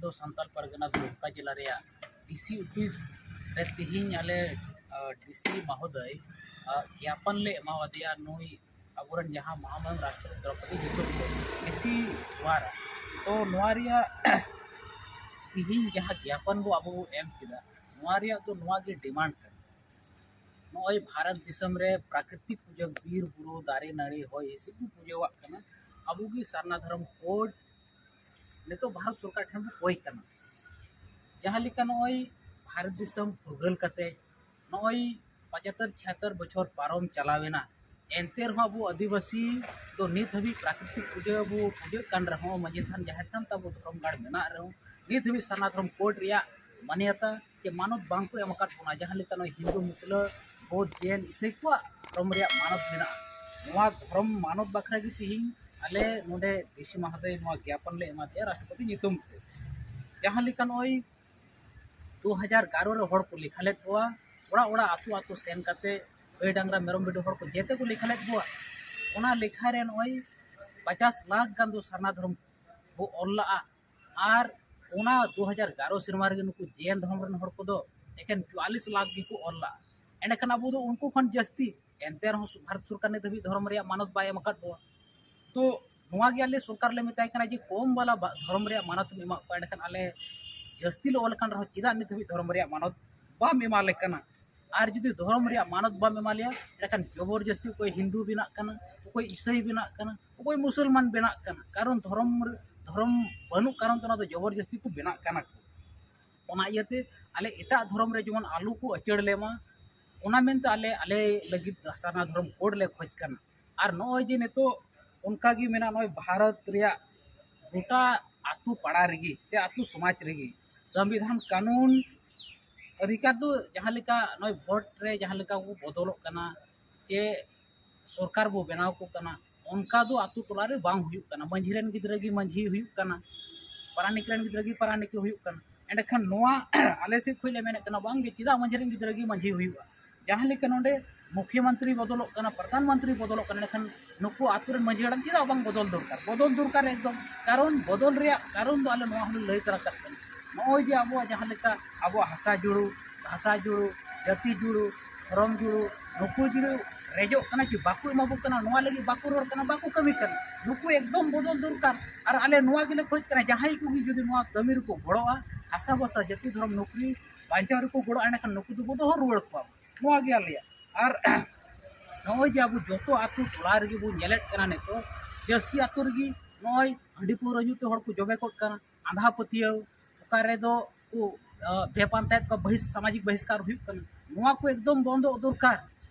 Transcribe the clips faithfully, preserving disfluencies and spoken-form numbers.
ᱫᱚ ᱥᱟᱱᱛᱟᱲ ᱯᱟᱨᱜᱟᱱᱟ ᱫᱩᱢᱠᱟ ᱡᱮᱞᱟ ᱨᱮᱭᱟᱜ ᱰᱤᱥᱤ ᱚᱯᱷᱤᱥ ᱨᱮ ᱛᱮᱦᱮᱧ ᱟᱞᱮ ᱰᱤᱥᱤ ᱢᱟᱦᱳᱫᱚᱭ ᱜᱮᱭᱟᱯᱚᱱ ᱞᱮ ᱮᱢᱟᱣᱟᱫᱮᱭᱟ᱾ ᱱᱩᱭ ᱟᱵᱚᱨᱮᱱ ᱡᱟᱦᱟᱸ ᱢᱚᱦᱟᱢᱟᱹᱭ ᱨᱟᱥᱴᱨᱚᱯᱚᱛᱤ ᱫᱨᱚᱯᱚᱫᱤ ᱧᱩᱛᱩᱢ ᱛᱮ ᱰᱤᱥᱤ ᱫᱩᱣᱟᱨᱟ᱾ ᱛᱚ ᱱᱚᱣᱟ ᱨᱮᱭᱟᱜ ᱛᱤᱦᱤᱧ ᱡᱟᱦᱟᱸ ᱜᱮᱭᱟᱯᱚᱱ ᱵᱚ ᱟᱵᱚ ᱵᱚ ᱮᱢ ᱠᱮᱫᱟ, ᱱᱚᱣᱟ ᱨᱮᱭᱟᱜ ᱫᱚ ᱱᱚᱣᱟ ᱜᱮ ᱰᱤᱢᱟᱱᱰ ᱠᱟᱱᱟ᱾ ᱱᱚᱜᱼᱚᱭ ᱵᱷᱟᱨᱚᱛ ᱫᱤᱥᱚᱢ ᱨᱮ ᱯᱨᱟᱠᱨᱤᱛᱤᱠ ᱯᱩᱡᱟᱹ, ᱵᱤᱨ ᱵᱩᱨᱩ, ᱫᱟᱨᱮ ᱱᱟᱹᱲᱤ, ᱦᱚᱭ ᱦᱤᱸᱥᱤᱫ ᱵᱚ ᱯᱩᱡᱟᱹᱣᱟᱜ ᱠᱟᱱᱟ᱾ ᱟᱵᱚ ᱜᱮ ᱥᱟᱨᱱᱟ ᱫᱷᱚᱨᱚᱢ ᱠᱳᱰ ᱱᱤᱛᱚᱜ ᱵᱷᱟᱨᱚᱛ ᱥᱚᱨᱠᱟᱨ ᱴᱷᱮᱱ ᱵᱚ ᱠᱚᱭ ᱠᱟᱱᱟ᱾ ᱡᱟᱦᱟᱸ ᱞᱮᱠᱟ ᱱᱚᱜᱼᱚᱭ ᱵᱷᱟᱨᱚᱛ ᱫᱤᱥᱚᱢ ᱯᱷᱩᱨᱜᱟᱹᱞ ᱠᱟᱛᱮ ᱱᱚᱜᱼᱚᱭ ᱯᱚᱸᱪᱟᱛᱛᱳᱨ ᱪᱷᱤᱭᱟᱛᱛᱳᱨ ᱵᱚᱪᱷᱚᱨ ᱯᱟᱨᱚᱢ ᱪᱟᱞᱟᱣᱮᱱᱟ, ᱮᱱᱛᱮ ᱨᱮᱦᱚᱸ ᱟᱵᱚ ᱟᱹᱫᱤᱵᱟᱹᱥᱤ ᱫᱚ ᱱᱤᱛ ᱦᱟᱹᱵᱤᱡ ᱯᱨᱟᱠᱨᱤᱛᱤᱠ ᱯᱩᱡᱟᱹ ᱵᱚ ᱯᱩᱡᱟᱹᱜ ᱠᱟᱱ ᱨᱮᱦᱚᱸ, ᱢᱟᱹᱡᱷᱤ ᱛᱷᱟᱱ ᱡᱟᱦᱮᱨ ᱛᱷᱟᱱ ᱛᱟᱵᱚ ᱫᱷᱚᱨᱚᱢ ᱜᱟᱲ ᱢᱮᱱᱟᱜ ᱨᱮᱦᱚᱸ, ᱱᱤᱛ ᱦᱟᱹᱵᱤᱡ ᱥᱟᱨᱱᱟ ᱫᱷᱚᱨᱚᱢ ᱠᱳᱰ ᱨᱮᱭᱟᱜ ᱢᱟᱱᱭᱚᱛᱟ ᱪᱮ ᱢᱟᱱᱚᱛ ᱵᱟᱝ ᱠᱚ ᱮᱢ ᱟᱠᱟᱫ ᱵᱚᱱᱟ᱾ ᱡᱟᱦᱟᱸ ᱞᱮᱠᱟ ᱱᱚᱜᱼᱚᱭ ᱦᱤᱱᱫᱩ, ᱢᱩᱥᱞᱟᱹ, ᱵᱳᱫᱷ, ᱡᱮᱱ, ᱤᱥᱟᱹᱭ ᱠᱚᱣᱟᱜ ᱫᱷᱚᱨᱚᱢ ᱨᱮᱭᱟᱜ ᱢᱟᱱᱚᱛ ᱢᱮᱱᱟᱜᱼᱟ, ᱱᱚᱣᱟ ᱫᱷᱚᱨᱚᱢ ᱢᱟᱱᱚᱛ ᱵᱟᱠᱷᱨᱟ ᱜᱮ ᱛᱤᱦᱤᱧ ᱟᱞᱮ ᱱᱚᱰᱮ ᱰᱤᱥᱤ ᱢᱟᱦᱳᱫᱚᱭ ᱱᱚᱣᱟ ᱜᱮᱭᱟᱯᱚᱱ ᱞᱮ ᱮᱢᱟᱫᱮᱭᱟ ᱨᱟᱥᱴᱨᱚᱯᱚᱛᱤ ᱧᱩᱛᱩᱢ ᱛᱮ᱾ ᱡᱟᱦᱟᱸ ᱞᱮᱠᱟ ᱱᱚᱜᱼᱚᱭ ᱫᱩ ᱦᱟᱡᱟᱨ ᱮᱜᱟᱨᱚ ᱨᱮ ᱦᱚᱲ ᱠᱚ ᱞᱮᱠᱷᱟ ᱞᱮᱫ ᱠᱚᱣᱟ, ᱚᱲᱟᱜ ᱚᱲᱟᱜ, ᱟᱹᱛᱩ ᱟᱹᱛᱩ ᱥᱮᱱ ᱠᱟᱛᱮ ᱜᱟᱹᱭ ᱰᱟᱝᱨᱟ ᱢᱮᱨᱚᱢ ᱵᱷᱤᱰᱤ ᱦᱚᱲ ᱠᱚ ᱡᱮᱛᱮ ᱠᱚ ᱞᱮᱠᱷᱟ ᱞᱮᱫ ᱠᱚᱣᱟ᱾ ᱚᱱᱟ ᱞᱮᱠᱷᱟ ᱨᱮ ᱱᱚᱜᱼᱚᱭ ᱯᱚᱪᱟᱥ ᱞᱟᱠᱷ ᱜᱟᱱ ᱫᱚ ᱥᱟᱨᱱᱟ ᱫᱷᱚᱨᱚᱢ ᱵᱚ ᱚᱞ ᱞᱟᱜᱼᱟ᱾ ᱟᱨ ᱚᱱᱟ ᱫᱩ ᱦᱟᱡᱟᱨ ᱮᱜᱟᱨᱚ ᱥᱮᱨᱢᱟ ᱨᱮᱜᱮ ᱱᱩᱠᱩ ᱡᱮᱱ ᱫᱷᱚᱨᱚᱢ ᱨᱮᱱ ᱦᱚᱲ ᱠᱚᱫᱚ ᱮᱠᱮᱱ ᱪᱩᱣᱟᱞᱤᱥ ᱞᱟᱠᱷ ᱜᱮᱠᱚ ᱚᱞ ᱞᱟᱜᱼᱟ᱾ ᱮᱸᱰᱮᱠᱷᱟᱱ ᱟᱵᱚ ᱫᱚ ᱩᱱᱠᱩ ᱠᱷᱚᱱ ᱡᱟᱹᱥᱛᱤ, ᱮᱱᱛᱮ ᱨᱮᱦᱚᱸ ᱵᱷᱟᱨᱚᱛ ᱥᱚᱨᱠᱟᱨ ᱱᱤᱛ ᱫᱷᱟᱹᱵᱤᱡ ᱫᱷᱚᱨᱚᱢ ᱨᱮᱭᱟᱜ ᱢᱟᱱᱚᱛ ᱵᱟᱭ ᱮᱢ ᱟᱠᱟᱫ ᱵᱚᱱᱟ᱾ ᱛᱚ ᱱᱚᱣᱟ ᱜᱮ ᱟᱞᱮ ᱥᱚᱨᱠᱟᱨ ᱞᱮ ᱢᱮᱛᱟᱭ ᱠᱟᱱᱟ ᱡᱮ ᱠᱚᱢ ᱵᱟᱞᱟ ᱵᱟ-, ᱫᱷᱚᱨᱚᱢ ᱨᱮᱭᱟᱜ ᱢᱟᱱᱚᱛ ᱮᱢ ᱮᱢᱟ ᱠᱚᱣᱟ, ᱮᱸᱰᱮᱠᱷᱟᱱ ᱟᱞᱮ ᱡᱟᱹᱥᱛᱤ ᱞᱮ ᱚᱞ ᱟᱠᱟᱱ ᱨᱮᱦᱚᱸ ᱪᱮᱫᱟᱜ ᱱᱤᱛ ᱫᱷᱟᱹᱵᱤᱡ ᱫᱷᱚᱨᱚᱢ ᱨᱮᱭᱟᱜ ᱢᱟᱱᱚᱛ ᱵᱟᱢ ᱮᱢᱟ ᱞᱮ ᱠᱟᱱᱟ? ᱟᱨ ᱡᱩᱫᱤ ᱫᱷᱚᱨᱚᱢ ᱨᱮᱭᱟᱜ ᱢᱟᱱᱚᱛ ᱵᱟᱢ ᱮᱢᱟ ᱞᱮᱭᱟ, ᱮᱸᱰᱮᱠᱷᱟᱱ ᱡᱚᱵᱚᱨ ᱡᱟᱹᱥᱛᱤ ᱚᱠᱚᱭ ᱦᱤᱱᱫᱩ ᱵᱮᱱᱟᱜ ᱠᱟᱱᱟ, ᱚᱠᱚᱭ ᱤᱥᱟᱹᱭ ᱵᱮᱱᱟᱜ ᱠᱟᱱᱟ, ᱚᱠᱚᱭ ᱢᱩᱥᱚᱞᱢᱟᱱ ᱵᱮᱱᱟᱜ ᱠᱟᱱᱟ, ᱠᱟᱨᱚᱱ ᱫᱷᱚᱨᱚᱢ ᱨᱮ-, ᱫᱷᱚᱨᱚᱢ ᱵᱟᱹᱱᱩᱜ ᱠᱟᱨᱚᱱ ᱛᱮ ᱚᱱᱟ ᱫᱚ ᱡᱚᱵᱚᱨ ᱡᱟᱹᱥᱛᱤ ᱠᱚ ᱵᱮᱱᱟᱜ ᱠᱟᱱᱟ ᱠᱚ᱾ ᱚᱱᱟ ᱤᱭᱟᱹᱛᱮ ᱟᱞᱮ ᱮᱴᱟᱜ ᱫᱷᱚᱨᱚᱢ ᱨᱮ ᱡᱮᱢᱚᱱ ᱟᱞᱚ ᱠᱚ ᱟᱹᱪᱟᱹᱲ ᱞᱮᱢᱟ, ᱚᱱᱟ ᱢᱮᱱᱛᱮ ᱟᱞᱮ, ᱟᱞᱮ ᱞᱟᱹᱜᱤᱫ ᱥᱟᱨᱱᱟ ᱫᱷᱚᱨᱚᱢ ᱠᱳᱰ ᱞᱮ ᱠᱷᱚᱡᱽ ᱠᱟᱱᱟ᱾ ᱟᱨ ᱱᱚᱜᱼᱚᱭ ᱡᱮ ᱱᱤᱛᱚᱜ ᱚᱱᱠᱟ ᱜᱮ ᱢᱮᱱᱟᱜᱼᱟ, ᱱᱚᱜᱼᱚᱭ ᱵᱷᱟᱨᱚᱛ ᱨᱮᱭᱟᱜ ᱜᱚᱴᱟ ᱟᱛᱳ ᱯᱟᱲᱟ ᱨᱮᱜᱮ ᱥᱮ ᱟᱛᱳ ᱥᱚᱢᱟᱡᱽ ᱨᱮᱜᱮ ᱥᱚᱝᱵᱤᱫᱷᱟᱱ ᱠᱟᱹᱱᱩᱱ ᱚᱫᱷᱤᱠᱟᱨ ᱫᱚ ᱡᱟᱦᱟᱸ ᱞᱮᱠᱟ ᱱᱚᱜᱼᱚᱭ ᱵᱷᱳᱴ ᱨᱮ ᱡᱟᱦᱟᱸ ᱞᱮᱠᱟ ᱠᱚ ᱵᱚᱫᱚᱞᱚᱜ ᱠᱟᱱᱟ, ᱪᱮ ᱥᱚᱨᱠᱟᱨ ᱵᱚ ᱵᱮᱱᱟᱣ ᱠᱚ ᱠᱟᱱᱟ, ᱚᱱᱠᱟ ᱫᱚ ᱟᱛᱳ ᱴᱚᱞᱟ ᱨᱮ ᱵᱟᱝ ᱦᱩᱭᱩᱜ ᱠᱟᱱᱟ᱾ ᱢᱟᱹᱡᱷᱤ ᱨᱮᱱ ᱜᱤᱫᱽᱨᱟᱹ ᱜᱮ ᱢᱟᱹᱡᱷᱤ ᱦᱩᱭᱩᱜ ᱠᱟᱱᱟ, ᱯᱟᱨᱟᱱᱤᱠ ᱨᱮᱱ ᱜᱤᱫᱽᱨᱟᱹ ᱜᱮ ᱯᱟᱨᱟᱱᱤᱠ ᱦᱩᱭᱩᱜ ᱠᱟᱱᱟ᱾ ᱮᱸᱰᱮᱠᱷᱟᱱ ᱱᱚᱣᱟ ᱟᱞᱮ ᱥᱮᱫ ᱠᱷᱚᱱ ᱞᱮ ᱢᱮᱱᱮᱫ ᱠᱟᱱᱟ, ᱵᱟᱝ ᱜᱮ, ᱪᱮᱫᱟᱜ ᱢᱟᱹᱡᱷᱤ ᱨᱮᱱ ᱜᱤᱫᱽᱨᱟᱹ ᱜᱮ ᱢᱟᱹᱡᱷᱤ ᱦᱩᱭᱩᱜᱼᱟ? ᱡᱟᱦᱟᱸ ᱞᱮᱠᱟ ᱱᱚᱰᱮ ᱢᱩᱠᱷᱭᱟᱹ ᱢᱚᱱᱛᱨᱤ ᱵᱚᱫᱚᱞᱚᱜ ᱠᱟᱱᱟ, ᱯᱨᱚᱫᱷᱟᱱ ᱢᱚᱱᱛᱨᱤ ᱵᱚᱫᱚᱞᱚᱜ ᱠᱟᱱᱟ, ᱮᱱᱠᱷᱟᱱ ᱱᱩᱠᱩ ᱟᱛᱳ ᱨᱮᱱ ᱢᱟᱹᱡᱷᱤ ᱦᱟᱲᱟᱢ ᱪᱮᱫᱟᱜ ᱵᱟᱝ ᱵᱚᱫᱚᱞ ᱫᱚᱨᱠᱟᱨ? ᱵᱚᱫᱚᱞ ᱫᱚᱨᱠᱟᱨ ᱮᱠᱫᱚᱢ᱾ ᱠᱟᱨᱚᱱ ᱵᱚᱫᱚᱞ ᱨᱮᱭᱟᱜ ᱠᱟᱨᱚᱱ ᱫᱚ ᱟᱞᱮ ᱱᱚᱣᱟ ᱦᱚᱸᱞᱮ ᱞᱟᱹᱭ ᱛᱚᱨᱟ ᱠᱟᱜ ᱠᱟᱱᱟ᱾ ᱱᱚᱜᱼᱚᱭ ᱡᱮ ᱟᱵᱚᱣᱟᱜ ᱡᱟᱦᱟᱸ ᱞᱮᱠᱟ ᱟᱵᱚᱣᱟᱜ ᱦᱟᱥᱟ ᱡᱩᱲᱩ, ᱵᱷᱟᱥᱟ ᱡᱩᱲᱩ, ᱡᱟᱹᱛᱤ ᱡᱩᱲᱩ, ᱫᱷᱚᱨᱚᱢ ᱡᱩᱲᱩ, ᱱᱩᱠᱩ ᱡᱩᱲᱩ ᱨᱮᱡᱚᱜ ᱠᱟᱱᱟ ᱠᱤ ᱵᱟᱠᱚ ᱮᱢᱟ ᱵᱚ ᱠᱟᱱᱟ, ᱱᱚᱣᱟ ᱞᱟᱹᱜᱤᱫ ᱵᱟᱠᱚ ᱨᱚᱲ ᱠᱟᱱᱟ, ᱵᱟᱠᱚ ᱠᱟᱹᱢᱤ ᱠᱟᱱᱟ᱾ ᱱᱩᱠᱩ ᱮᱠᱫᱚᱢ ᱵᱚᱫᱚᱞ ᱫᱚᱨᱠᱟᱨ᱾ ᱟᱨ ᱟᱞᱮ ᱱᱚᱣᱟ ᱜᱮᱞᱮ ᱠᱷᱚᱡᱽ ᱠᱟᱱᱟ, ᱡᱟᱦᱟᱸᱭ ᱠᱚᱜᱮ ᱡᱩᱫᱤ ᱱᱚᱣᱟ ᱠᱟᱹᱢᱤ ᱨᱮᱠᱚ ᱜᱚᱲᱚᱜᱼᱟ, ᱦᱟᱥᱟ ᱵᱷᱟᱥᱟ, ᱡᱟᱹᱛᱤ, ᱫᱷᱚᱨᱚᱢ, ᱱᱚᱠᱨᱤ ᱵᱟᱧᱪᱟᱣ ᱨᱮᱠᱚ ᱜᱚᱲᱚᱜᱼᱟ, ᱮᱸᱰᱮᱠᱷᱟᱱ ᱱᱩᱠᱩ ᱫᱚᱵᱚ ᱫᱚᱦᱚ ᱨᱩᱣᱟᱹᱲ ᱠᱚᱣᱟ᱾ ᱱᱚᱣᱟ ᱜᱮ ᱟᱞᱮᱭᱟᱜ᱾ ᱟᱨ ᱱᱚᱜᱼᱚᱭ ᱡᱮ ᱟᱵᱚ ᱡᱚᱛᱚ ᱟᱹᱛᱩ ᱴᱚᱞᱟ ᱨᱮᱜᱮ ᱵᱚᱱ ᱧᱮᱞᱮᱫ ᱠᱟᱱᱟ ᱱᱤᱛᱚᱜ, ᱡᱟᱹᱥᱛᱤ ᱟᱹᱛᱩ ᱨᱮᱜᱮ ᱱᱚᱜᱼᱚᱭ ᱦᱟᱺᱰᱤ ᱯᱟᱹᱣᱨᱟᱹ ᱧᱩ ᱛᱮ ᱦᱚᱲ ᱠᱚ ᱡᱚᱵᱮ ᱠᱚᱜ ᱠᱟᱱᱟ, ᱟᱸᱫᱷᱟ ᱯᱟᱹᱛᱭᱟᱹᱣ, ᱚᱠᱟ ᱨᱮᱫᱚ ᱠᱚ, ᱟ, ᱵᱮᱯᱟᱱᱛᱟᱭᱮᱫ ᱠᱚᱣᱟ, ᱵᱟᱹᱦᱤᱥ-, ᱥᱟᱢᱟᱡᱤᱠ ᱵᱟᱦᱤᱥᱠᱟᱨ ᱦᱩᱭᱩᱜ ᱠᱟᱱᱟ᱾ ᱱᱚᱣᱟ ᱠᱚ ᱮᱠᱫᱚᱢ ᱵᱚᱱᱫᱚᱜ ᱫᱚᱨᱠᱟᱨ᱾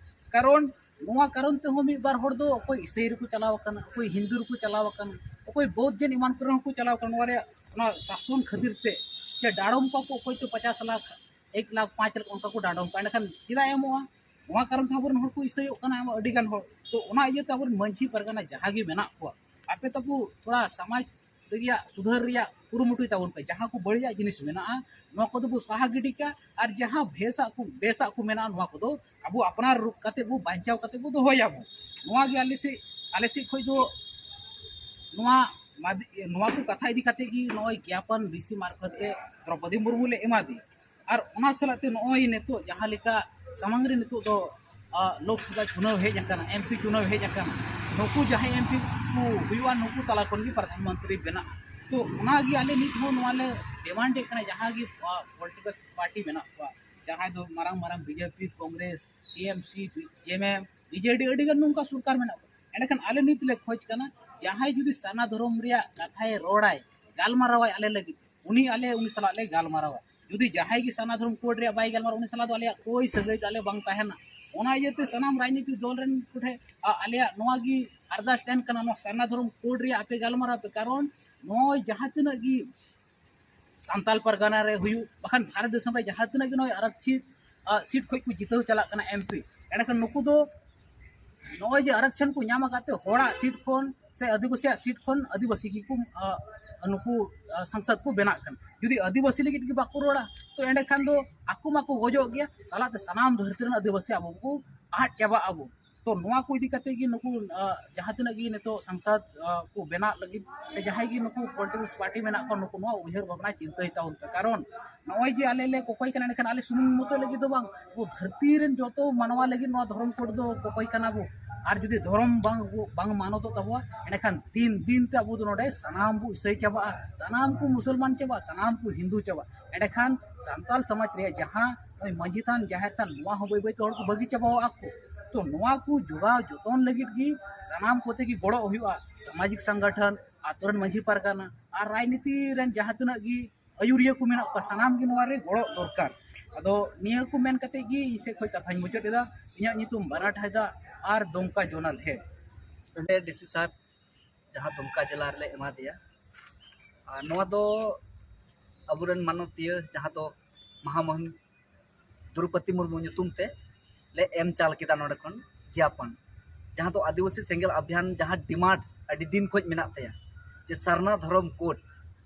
ᱠᱟᱨᱚᱱ ᱱᱚᱣᱟ ᱠᱟᱨᱚᱱ ᱛᱮᱦᱚᱸ ᱢᱤᱫ ᱵᱟᱨ ᱦᱚᱲ ᱫᱚ ᱚᱠᱚᱭ ᱤᱥᱟᱹᱭ ᱨᱮᱠᱚ ᱪᱟᱞᱟᱣ ᱟᱠᱟᱱᱟ, ᱚᱠᱚᱭ ᱦᱤᱱᱫᱩ ᱨᱮᱠᱚ ᱪᱟᱞᱟᱣ ᱟᱠᱟᱱᱟ, ᱚᱠᱚᱭ ᱵᱳᱫᱷ ᱡᱮᱱ ᱮᱢᱟᱱ ᱠᱚᱨᱮ ᱦᱚᱸᱠᱚ ᱪᱟᱞᱟᱣ ᱟᱠᱟᱱᱟ᱾ ᱱᱚᱣᱟ ᱨᱮᱭᱟᱜ ᱚᱱᱟ ᱥᱟᱥᱚᱱ ᱠᱷᱟᱹᱛᱤᱨ ᱛᱮ ᱡᱮ ᱰᱟᱲᱚᱢ ᱠᱚᱣᱟ ᱠᱚ ᱚᱠᱚᱭ ᱪᱚ ᱯᱚᱪᱟᱥ ᱞᱟᱠᱷ, ᱮᱠ ᱞᱟᱠᱷ, ᱯᱟᱸᱪ ᱞᱟᱠᱷ ᱚᱱᱠᱟ ᱠᱚ ᱰᱟᱸᱰᱚᱢ ᱠᱚᱣᱟ, ᱮᱸᱰᱮᱠᱷᱟᱱ ᱪᱮᱫᱟᱜ ᱮ ᱮᱢᱚᱜᱼᱟ? ᱱᱚᱣᱟ ᱠᱟᱨᱚᱱ ᱛᱮ ᱟᱵᱚᱨᱮᱱ ᱦᱚᱲ ᱠᱚ ᱤᱥᱟᱹᱭᱚᱜ ᱠᱟᱱᱟ ᱟᱹᱰᱤ ᱜᱟᱱ ᱦᱚᱲ᱾ ᱛᱚ ᱚᱱᱟ ᱤᱭᱟᱹᱛᱮ ᱟᱵᱚᱨᱮᱱ ᱢᱟᱹᱡᱷᱤ ᱯᱟᱨᱜᱟᱱᱟ ᱡᱟᱦᱟᱸ ᱜᱮ ᱢᱮᱱᱟᱜ ᱠᱚᱣᱟ, ᱟᱯᱮ ᱛᱟᱠᱚ ᱛᱷᱚᱲᱟ ᱥᱚᱢᱟᱡᱽ ᱨᱮᱭᱟᱜ ᱥᱩᱫᱷᱟᱹᱨ ᱨᱮᱭᱟᱜ ᱠᱩᱨᱩᱢᱩᱴᱩᱭ ᱛᱟᱵᱚᱱ ᱯᱮ᱾ ᱡᱟᱦᱟᱸ ᱠᱚ ᱵᱟᱹᱲᱤᱡᱟᱜ ᱡᱤᱱᱤᱥ ᱢᱮᱱᱟᱜᱼᱟ, ᱱᱚᱣᱟ ᱠᱚᱫᱚ ᱵᱚ ᱥᱟᱦᱟ ᱜᱤᱰᱤ ᱠᱟᱜ, ᱟᱨ ᱡᱟᱦᱟᱸ ᱵᱮᱥᱟᱜ ᱠᱚ, ᱵᱮᱥᱟᱜ ᱠᱚ ᱢᱮᱱᱟᱜᱼᱟ, ᱱᱚᱣᱟ ᱠᱚᱫᱚ ᱟᱵᱚ ᱟᱯᱱᱟᱨ ᱨᱩᱯ ᱠᱟᱛᱮ ᱵᱚ ᱵᱟᱧᱪᱟᱣ ᱠᱟᱛᱮ ᱵᱚ ᱫᱚᱦᱚᱭᱟᱵᱚ᱾ ᱱᱚᱣᱟ ᱜᱮ ᱟᱞᱮ ᱥᱮᱫ, ᱟᱞᱮ ᱥᱮᱫ ᱠᱷᱚᱱ ᱫᱚ ᱱᱚᱣᱟ ᱢᱟᱫ-, ᱱᱚᱣᱟ ᱠᱚ ᱠᱟᱛᱷᱟ ᱤᱫᱤ ᱠᱟᱛᱮ ᱜᱮ ᱱᱚᱜᱼᱚᱭ ᱜᱮᱭᱟᱯᱚᱱ ᱰᱤ ᱥᱤ ᱢᱟᱨᱯᱷᱚᱛ ᱛᱮ ᱫᱨᱚᱯᱚᱫᱤ ᱢᱩᱨᱢᱩ ᱞᱮ ᱮᱢᱟ ᱫᱮᱭᱟ᱾ ᱟᱨ ᱚᱱᱟ ᱥᱟᱞᱟᱜ ᱛᱮ ᱱᱚᱜᱼᱚᱭ ᱱᱤᱛᱚᱜ ᱡᱟᱦᱟᱸ ᱞᱮᱠᱟ ᱥᱟᱢᱟᱝ ᱨᱮ ᱱᱤᱛᱚᱜ ᱫᱚ, ᱟ, ᱞᱳᱠᱥᱚᱵᱷᱟ ᱪᱩᱱᱟᱣ ᱦᱮᱡ ᱟᱠᱟᱱᱟ, ᱮᱢ ᱯᱤ ᱪᱩᱱᱟᱣ ᱦᱮᱡ ᱟᱠᱟᱱᱟ, ᱱᱩᱠᱩ ᱡᱟᱦᱟᱸᱭ ᱮᱢ ᱯᱤ ᱠᱚ ᱦᱩᱭᱩᱜᱼᱟ, ᱱᱩᱠᱩ ᱛᱟᱞᱟ ᱠᱷᱚᱱ ᱜᱮ ᱯᱨᱚᱫᱷᱟᱱ ᱢᱚᱱᱛᱨᱤ ᱵᱮᱱᱟᱜᱼᱟ᱾ ᱛᱚ ᱚᱱᱟ ᱜᱮ ᱟᱞᱮ ᱱᱤᱛ ᱦᱚᱸ ᱱᱚᱣᱟ ᱞᱮ ᱰᱤᱢᱟᱱᱰ ᱮᱫ ᱠᱟᱱᱟ, ᱡᱟᱦᱟᱸ ᱜᱮ, ᱟ, ᱯᱚᱞᱤᱴᱤᱠᱟᱞ ᱯᱟᱨᱴᱤ ᱢᱮᱱᱟᱜ ᱠᱚᱣᱟ, ᱡᱟᱦᱟᱸᱭ ᱫᱚ ᱢᱟᱨᱟᱝ ᱢᱟᱨᱟᱝ B J P, Congress, T M C, J M ᱮᱢ, ᱵᱤ ᱡᱮ ᱰᱤ, ᱟᱹᱰᱤ ᱜᱟᱱ ᱱᱚᱝᱠᱟ ᱥᱚᱨᱠᱟᱨ ᱢᱮᱱᱟᱜ ᱠᱚᱣᱟ᱾ ᱮᱸᱰᱮᱠᱷᱟᱱ ᱟᱞᱮ ᱱᱤᱛ ᱞᱮ ᱠᱷᱚᱡᱽ ᱠᱟᱱᱟ, ᱡᱟᱦᱟᱸᱭ ᱡᱩᱫᱤ ᱥᱟᱨᱱᱟ ᱫᱷᱚᱨᱚᱢ ᱨᱮᱭᱟᱜ ᱠᱟᱛᱷᱟᱭ ᱨᱚᱲᱟᱭ, ᱜᱟᱞᱢᱟᱨᱟᱣᱟᱭ ᱟᱞᱮ ᱞᱟᱹᱜᱤᱫ, ᱩᱱᱤ ᱟᱞᱮ ᱩᱱᱤ ᱥᱟᱞᱟᱜ ᱞᱮ ᱜᱟᱞᱢᱟᱨᱟᱣᱟ᱾ ᱡᱩᱫᱤ ᱡᱟᱦᱟᱸᱭ ᱜᱮ ᱥᱟᱨᱱᱟ ᱫᱷᱚᱨᱚᱢ ᱠᱳᱰ ᱨᱮᱭᱟᱜ ᱵᱟᱭ ᱜᱟᱞᱢᱟᱨᱟᱣᱟ, ᱩᱱᱤ ᱥᱟᱞᱟᱜ ᱫᱚ ᱟᱞᱮᱭᱟᱜ ᱠᱳᱭ ᱥᱟᱹᱜᱟᱹᱭ ᱫᱚ ᱟᱞᱮ ᱵᱟᱝ ᱛᱟᱦᱮᱱᱟ᱾ ᱚᱱᱟ ᱤᱭᱟᱹᱛᱮ ᱥᱟᱱᱟᱢ ᱨᱟᱡᱽᱱᱤᱛᱤ ᱫᱚᱞ ᱨᱮᱱ ᱠᱚᱴᱷᱮᱱ, ᱟ, ᱟᱞᱮᱭᱟᱜ ᱱᱚᱣᱟ ᱜᱮ ᱟᱨᱫᱟᱥ ᱛᱟᱦᱮᱱ ᱠᱟᱱᱟ, ᱱᱚᱣᱟ ᱥᱟᱨᱱᱟ ᱫᱷᱚᱨᱚᱢ ᱠᱳᱰ ᱨᱮᱭᱟᱜ ᱟᱯᱮ ᱜᱟᱞᱢᱟᱨᱟᱣ ᱯᱮ᱾ ᱠᱟᱨᱚᱱ ᱱᱚᱜᱼᱚᱭ ᱡᱟᱦᱟᱸ ᱛᱤᱱᱟᱹᱜ ᱜᱮ ᱥᱟᱱᱛᱟᱞ ᱯᱟᱨᱜᱟᱱᱟ ᱨᱮ ᱦᱩᱭᱩᱜ, ᱵᱟᱠᱷᱟᱱ ᱵᱷᱟᱨᱚᱛ ᱫᱤᱥᱚᱢ ᱨᱮ ᱡᱟᱦᱟᱸ ᱛᱤᱱᱟᱹᱜ ᱜᱮ ᱱᱚᱜᱼᱚᱭ ᱟᱨᱚᱠᱪᱷᱤᱛ, ᱟ, ᱥᱤᱴ ᱠᱷᱚᱱ ᱠᱚ ᱡᱤᱛᱟᱹᱣ ᱪᱟᱞᱟᱜ ᱠᱟᱱᱟ ᱮᱢ ᱯᱤ, ᱮᱸᱰᱮᱠᱷᱟᱱ ᱱᱩᱠᱩ ᱫᱚ ᱱᱚᱜᱼᱚᱭ ᱡᱮ ᱟᱨᱚᱠᱪᱷᱚᱱ ᱠᱚ ᱧᱟᱢ ᱟᱠᱟᱫ ᱛᱮ ᱦᱚᱲᱟᱜ ᱥᱤᱴ ᱠᱷᱚᱱ ᱥᱮ ᱟᱹᱫᱤᱵᱟᱹᱥᱤᱭᱟᱜ ᱥᱤᱴ ᱠᱷᱚᱱ ᱟᱹᱫᱤᱵᱟᱹᱥᱤ ᱜᱮᱠᱚ, ᱟ, ᱱᱩᱠᱩ, ᱟ, ᱥᱟᱝᱥᱚᱫ ᱠᱚ ᱵᱮᱱᱟᱜ ᱠᱟᱱᱟ᱾ ᱡᱩᱫᱤ ᱟᱹᱫᱤᱵᱟᱹᱥᱤ ᱞᱟᱹᱜᱤᱫ ᱜᱮ ᱵᱟᱠᱚ ᱨᱚᱲᱟ, ᱛᱚ ᱮᱸᱰᱮᱠᱷᱟᱱ ᱫᱚ ᱟᱠᱚ ᱢᱟᱠᱚ ᱜᱚᱡᱚᱜ ᱜᱮᱭᱟ, ᱥᱟᱞᱟᱜ ᱛᱮ ᱥᱟᱱᱟᱢ ᱫᱷᱟᱹᱨᱛᱤ ᱨᱮᱱ ᱟᱹᱫᱤᱵᱟᱹᱥᱤ ᱟᱵᱚ ᱠᱚ ᱟᱫ ᱪᱟᱵᱟᱜ ᱟᱵᱚ᱾ ᱛᱚ ᱱᱚᱣᱟ ᱠᱚ ᱤᱫᱤ ᱠᱟᱛᱮ ᱜᱮ ᱱᱩᱠᱩ ᱟᱸ, ᱡᱟᱦᱟᱸ ᱛᱤᱱᱟᱹᱜ ᱜᱮ ᱱᱤᱛᱚᱜ ᱥᱟᱝᱥᱟᱫ ᱟᱸ, ᱠᱚ ᱵᱮᱱᱟᱜ ᱞᱟᱹᱜᱤᱫ ᱥᱮ ᱡᱟᱦᱟᱸᱭ ᱜᱮ ᱱᱩᱠᱩ ᱯᱚᱞᱤᱴᱤᱠᱟᱞ ᱯᱟᱨᱴᱤ ᱢᱮᱱᱟᱜ ᱠᱚᱣᱟ, ᱱᱩᱠᱩ ᱱᱚᱣᱟ ᱩᱭᱦᱟᱹᱨ ᱵᱷᱟᱵᱽᱱᱟ ᱪᱤᱱᱛᱟᱹᱭ ᱛᱟᱵᱚᱱ ᱯᱮ᱾ ᱠᱟᱨᱚᱱ ᱱᱚᱜᱼᱚᱭ ᱡᱮ ᱟᱞᱮ ᱞᱮ ᱠᱚᱠᱚᱭ ᱠᱟᱱᱟ, ᱮᱸᱰᱮᱠᱷᱟᱱ ᱟᱞᱮ ᱥᱩᱢᱩᱝ ᱢᱚᱛᱚ ᱞᱟᱹᱜᱤᱫ ᱫᱚ ᱵᱟᱝ, ᱟᱵᱚ ᱫᱷᱟᱹᱨᱛᱤ ᱨᱮᱱ ᱡᱚᱛᱚ ᱢᱟᱱᱣᱟ ᱞᱟᱹᱜᱤᱫ ᱱᱚᱣᱟ ᱫᱷᱚᱨᱚᱢ ᱠᱳᱰ ᱫᱚ ᱠᱚᱠᱚᱭ ᱠᱟᱱᱟ ᱵᱚ᱾ ᱟᱨ ᱡᱩᱫᱤ ᱫᱷᱚᱨᱚᱢ ᱵᱟᱝ ᱵᱟᱝ ᱢᱟᱱᱚᱛᱚᱜ ᱛᱟᱵᱚᱣᱟ, ᱮᱸᱰᱮᱠᱷᱟᱱ ᱫᱤᱱ ᱫᱤᱱ ᱛᱮ ᱟᱵᱚ ᱫᱚ ᱱᱚᱰᱮ ᱥᱟᱱᱟᱢ ᱵᱚ ᱤᱥᱟᱹᱭ ᱪᱟᱵᱟᱜᱼᱟ, ᱥᱟᱱᱟᱢ ᱠᱚ ᱢᱩᱥᱚᱞᱢᱟᱱ ᱪᱟᱵᱟᱜᱼᱟ, ᱥᱟᱱᱟᱢ ᱠᱚ ᱦᱤᱱᱫᱩ ᱪᱟᱵᱟᱜᱼᱟ᱾ ᱮᱸᱰᱮᱠᱷᱟᱱ ᱥᱟᱱᱛᱟᱞ ᱥᱚᱢᱟᱡᱽ ᱨᱮᱭᱟᱜ ᱡᱟᱦᱟᱸ ᱱᱚᱜᱼᱚᱭ ᱢᱟᱹᱡᱷᱤ ᱛᱷᱟᱱ, ᱡᱟᱦᱮᱨ ᱛᱷᱟᱱ, ᱱᱚᱣᱟ ᱦᱚᱸ ᱵᱟᱹᱭ ᱵᱟᱹᱭ ᱛᱮ ᱦᱚᱲ ᱠᱚ ᱵᱟᱹᱜᱤ ᱪᱟᱵᱟᱣᱟᱜ ᱠᱚ᱾ ᱛᱚ ᱱᱚᱣᱟ ᱠᱚ ᱡᱚᱜᱟᱣ ᱡᱚᱛᱚᱱ ᱞᱟᱹᱜᱤᱫ ᱜᱮ ᱥᱟᱱᱟᱢ ᱠᱚᱛᱮ ᱜᱮ ᱜᱚᱲᱚ ᱦᱩᱭᱩᱜᱼᱟ᱾ ᱥᱟᱢᱟᱡᱤᱠ ᱥᱚᱝᱜᱚᱴᱷᱚᱱ, ᱟᱛᱳ ᱨᱮᱱ ᱢᱟᱹᱡᱷᱤ ᱯᱟᱨᱜᱟᱱᱟ ᱟᱨ ᱨᱟᱡᱽᱱᱤᱛᱤ ᱨᱮᱱ ᱡᱟᱦᱟᱸ ᱛᱤᱱᱟᱹᱜ ᱜᱮ ᱟᱹᱭᱩᱨᱤᱭᱟᱹ ᱠᱚ ᱢᱮᱱᱟᱜ ᱠᱚᱣᱟ, ᱥᱟᱱᱟᱢ ᱜᱮ ᱱᱚᱣᱟ ᱨᱮ ᱜᱚᱲᱚ ᱫᱚᱨᱠᱟᱨ᱾ ᱟᱫᱚ ᱱᱤᱭᱟᱹ ᱠᱚ ᱢᱮᱱ ᱠᱟᱛᱮ ᱜᱮ ᱤᱧ ᱥᱮᱫ ᱠᱷᱚᱱ ᱠᱟᱛᱷᱟᱧ ᱢᱩᱪᱟᱹᱫ ᱮᱫᱟ᱾ ᱤᱧᱟᱹᱜ ᱧᱩᱛᱩᱢ ᱵᱟᱱᱟᱴ ᱦᱟᱸᱥᱫᱟ ᱟᱨ ᱫᱩᱢᱠᱟ ᱡᱳᱱᱟᱞ ᱦᱮᱰ᱾ ᱱᱚᱰᱮ ᱰᱤ ᱥᱤ ᱥᱟᱦᱮᱵᱽ ᱡᱟᱦᱟᱸ ᱫᱩᱢᱠᱟ ᱡᱮᱞᱟ ᱨᱮᱞᱮ ᱮᱢᱟ ᱫᱮᱭᱟ, ᱟᱨ ᱱᱚᱣᱟ ᱫᱚ ᱟᱵᱚᱨᱮᱱ ᱢᱟᱱᱚᱛᱤᱭᱟᱹ ᱡᱟᱦᱟᱸ ᱫᱚ ᱢᱟᱦᱟᱢᱩᱦᱤᱱ ᱫᱨᱳᱯᱚᱫᱤ ᱢᱩᱨᱢᱩ ᱧᱩᱛᱩᱢ ᱛᱮ ᱞᱮ ᱮᱢ ᱪᱟᱞ ᱠᱮᱫᱟ ᱱᱚᱰᱮ ᱠᱷᱚᱱ ᱜᱮᱭᱟᱯᱚᱱ, ᱡᱟᱦᱟᱸ ᱫᱚ ᱟᱹᱫᱤᱵᱟᱹᱥᱤ ᱥᱮᱸᱜᱮᱞ ᱚᱵᱷᱤᱭᱟᱱ ᱡᱟᱦᱟᱸ ᱰᱤᱢᱟᱱᱰ ᱟᱹᱰᱤ ᱫᱤᱱ ᱠᱷᱚᱱ ᱢᱮᱱᱟᱜ ᱛᱟᱭᱟ, ᱡᱮ ᱥᱟᱨᱱᱟ ᱫᱷᱚᱨᱚᱢ ᱠᱳᱰ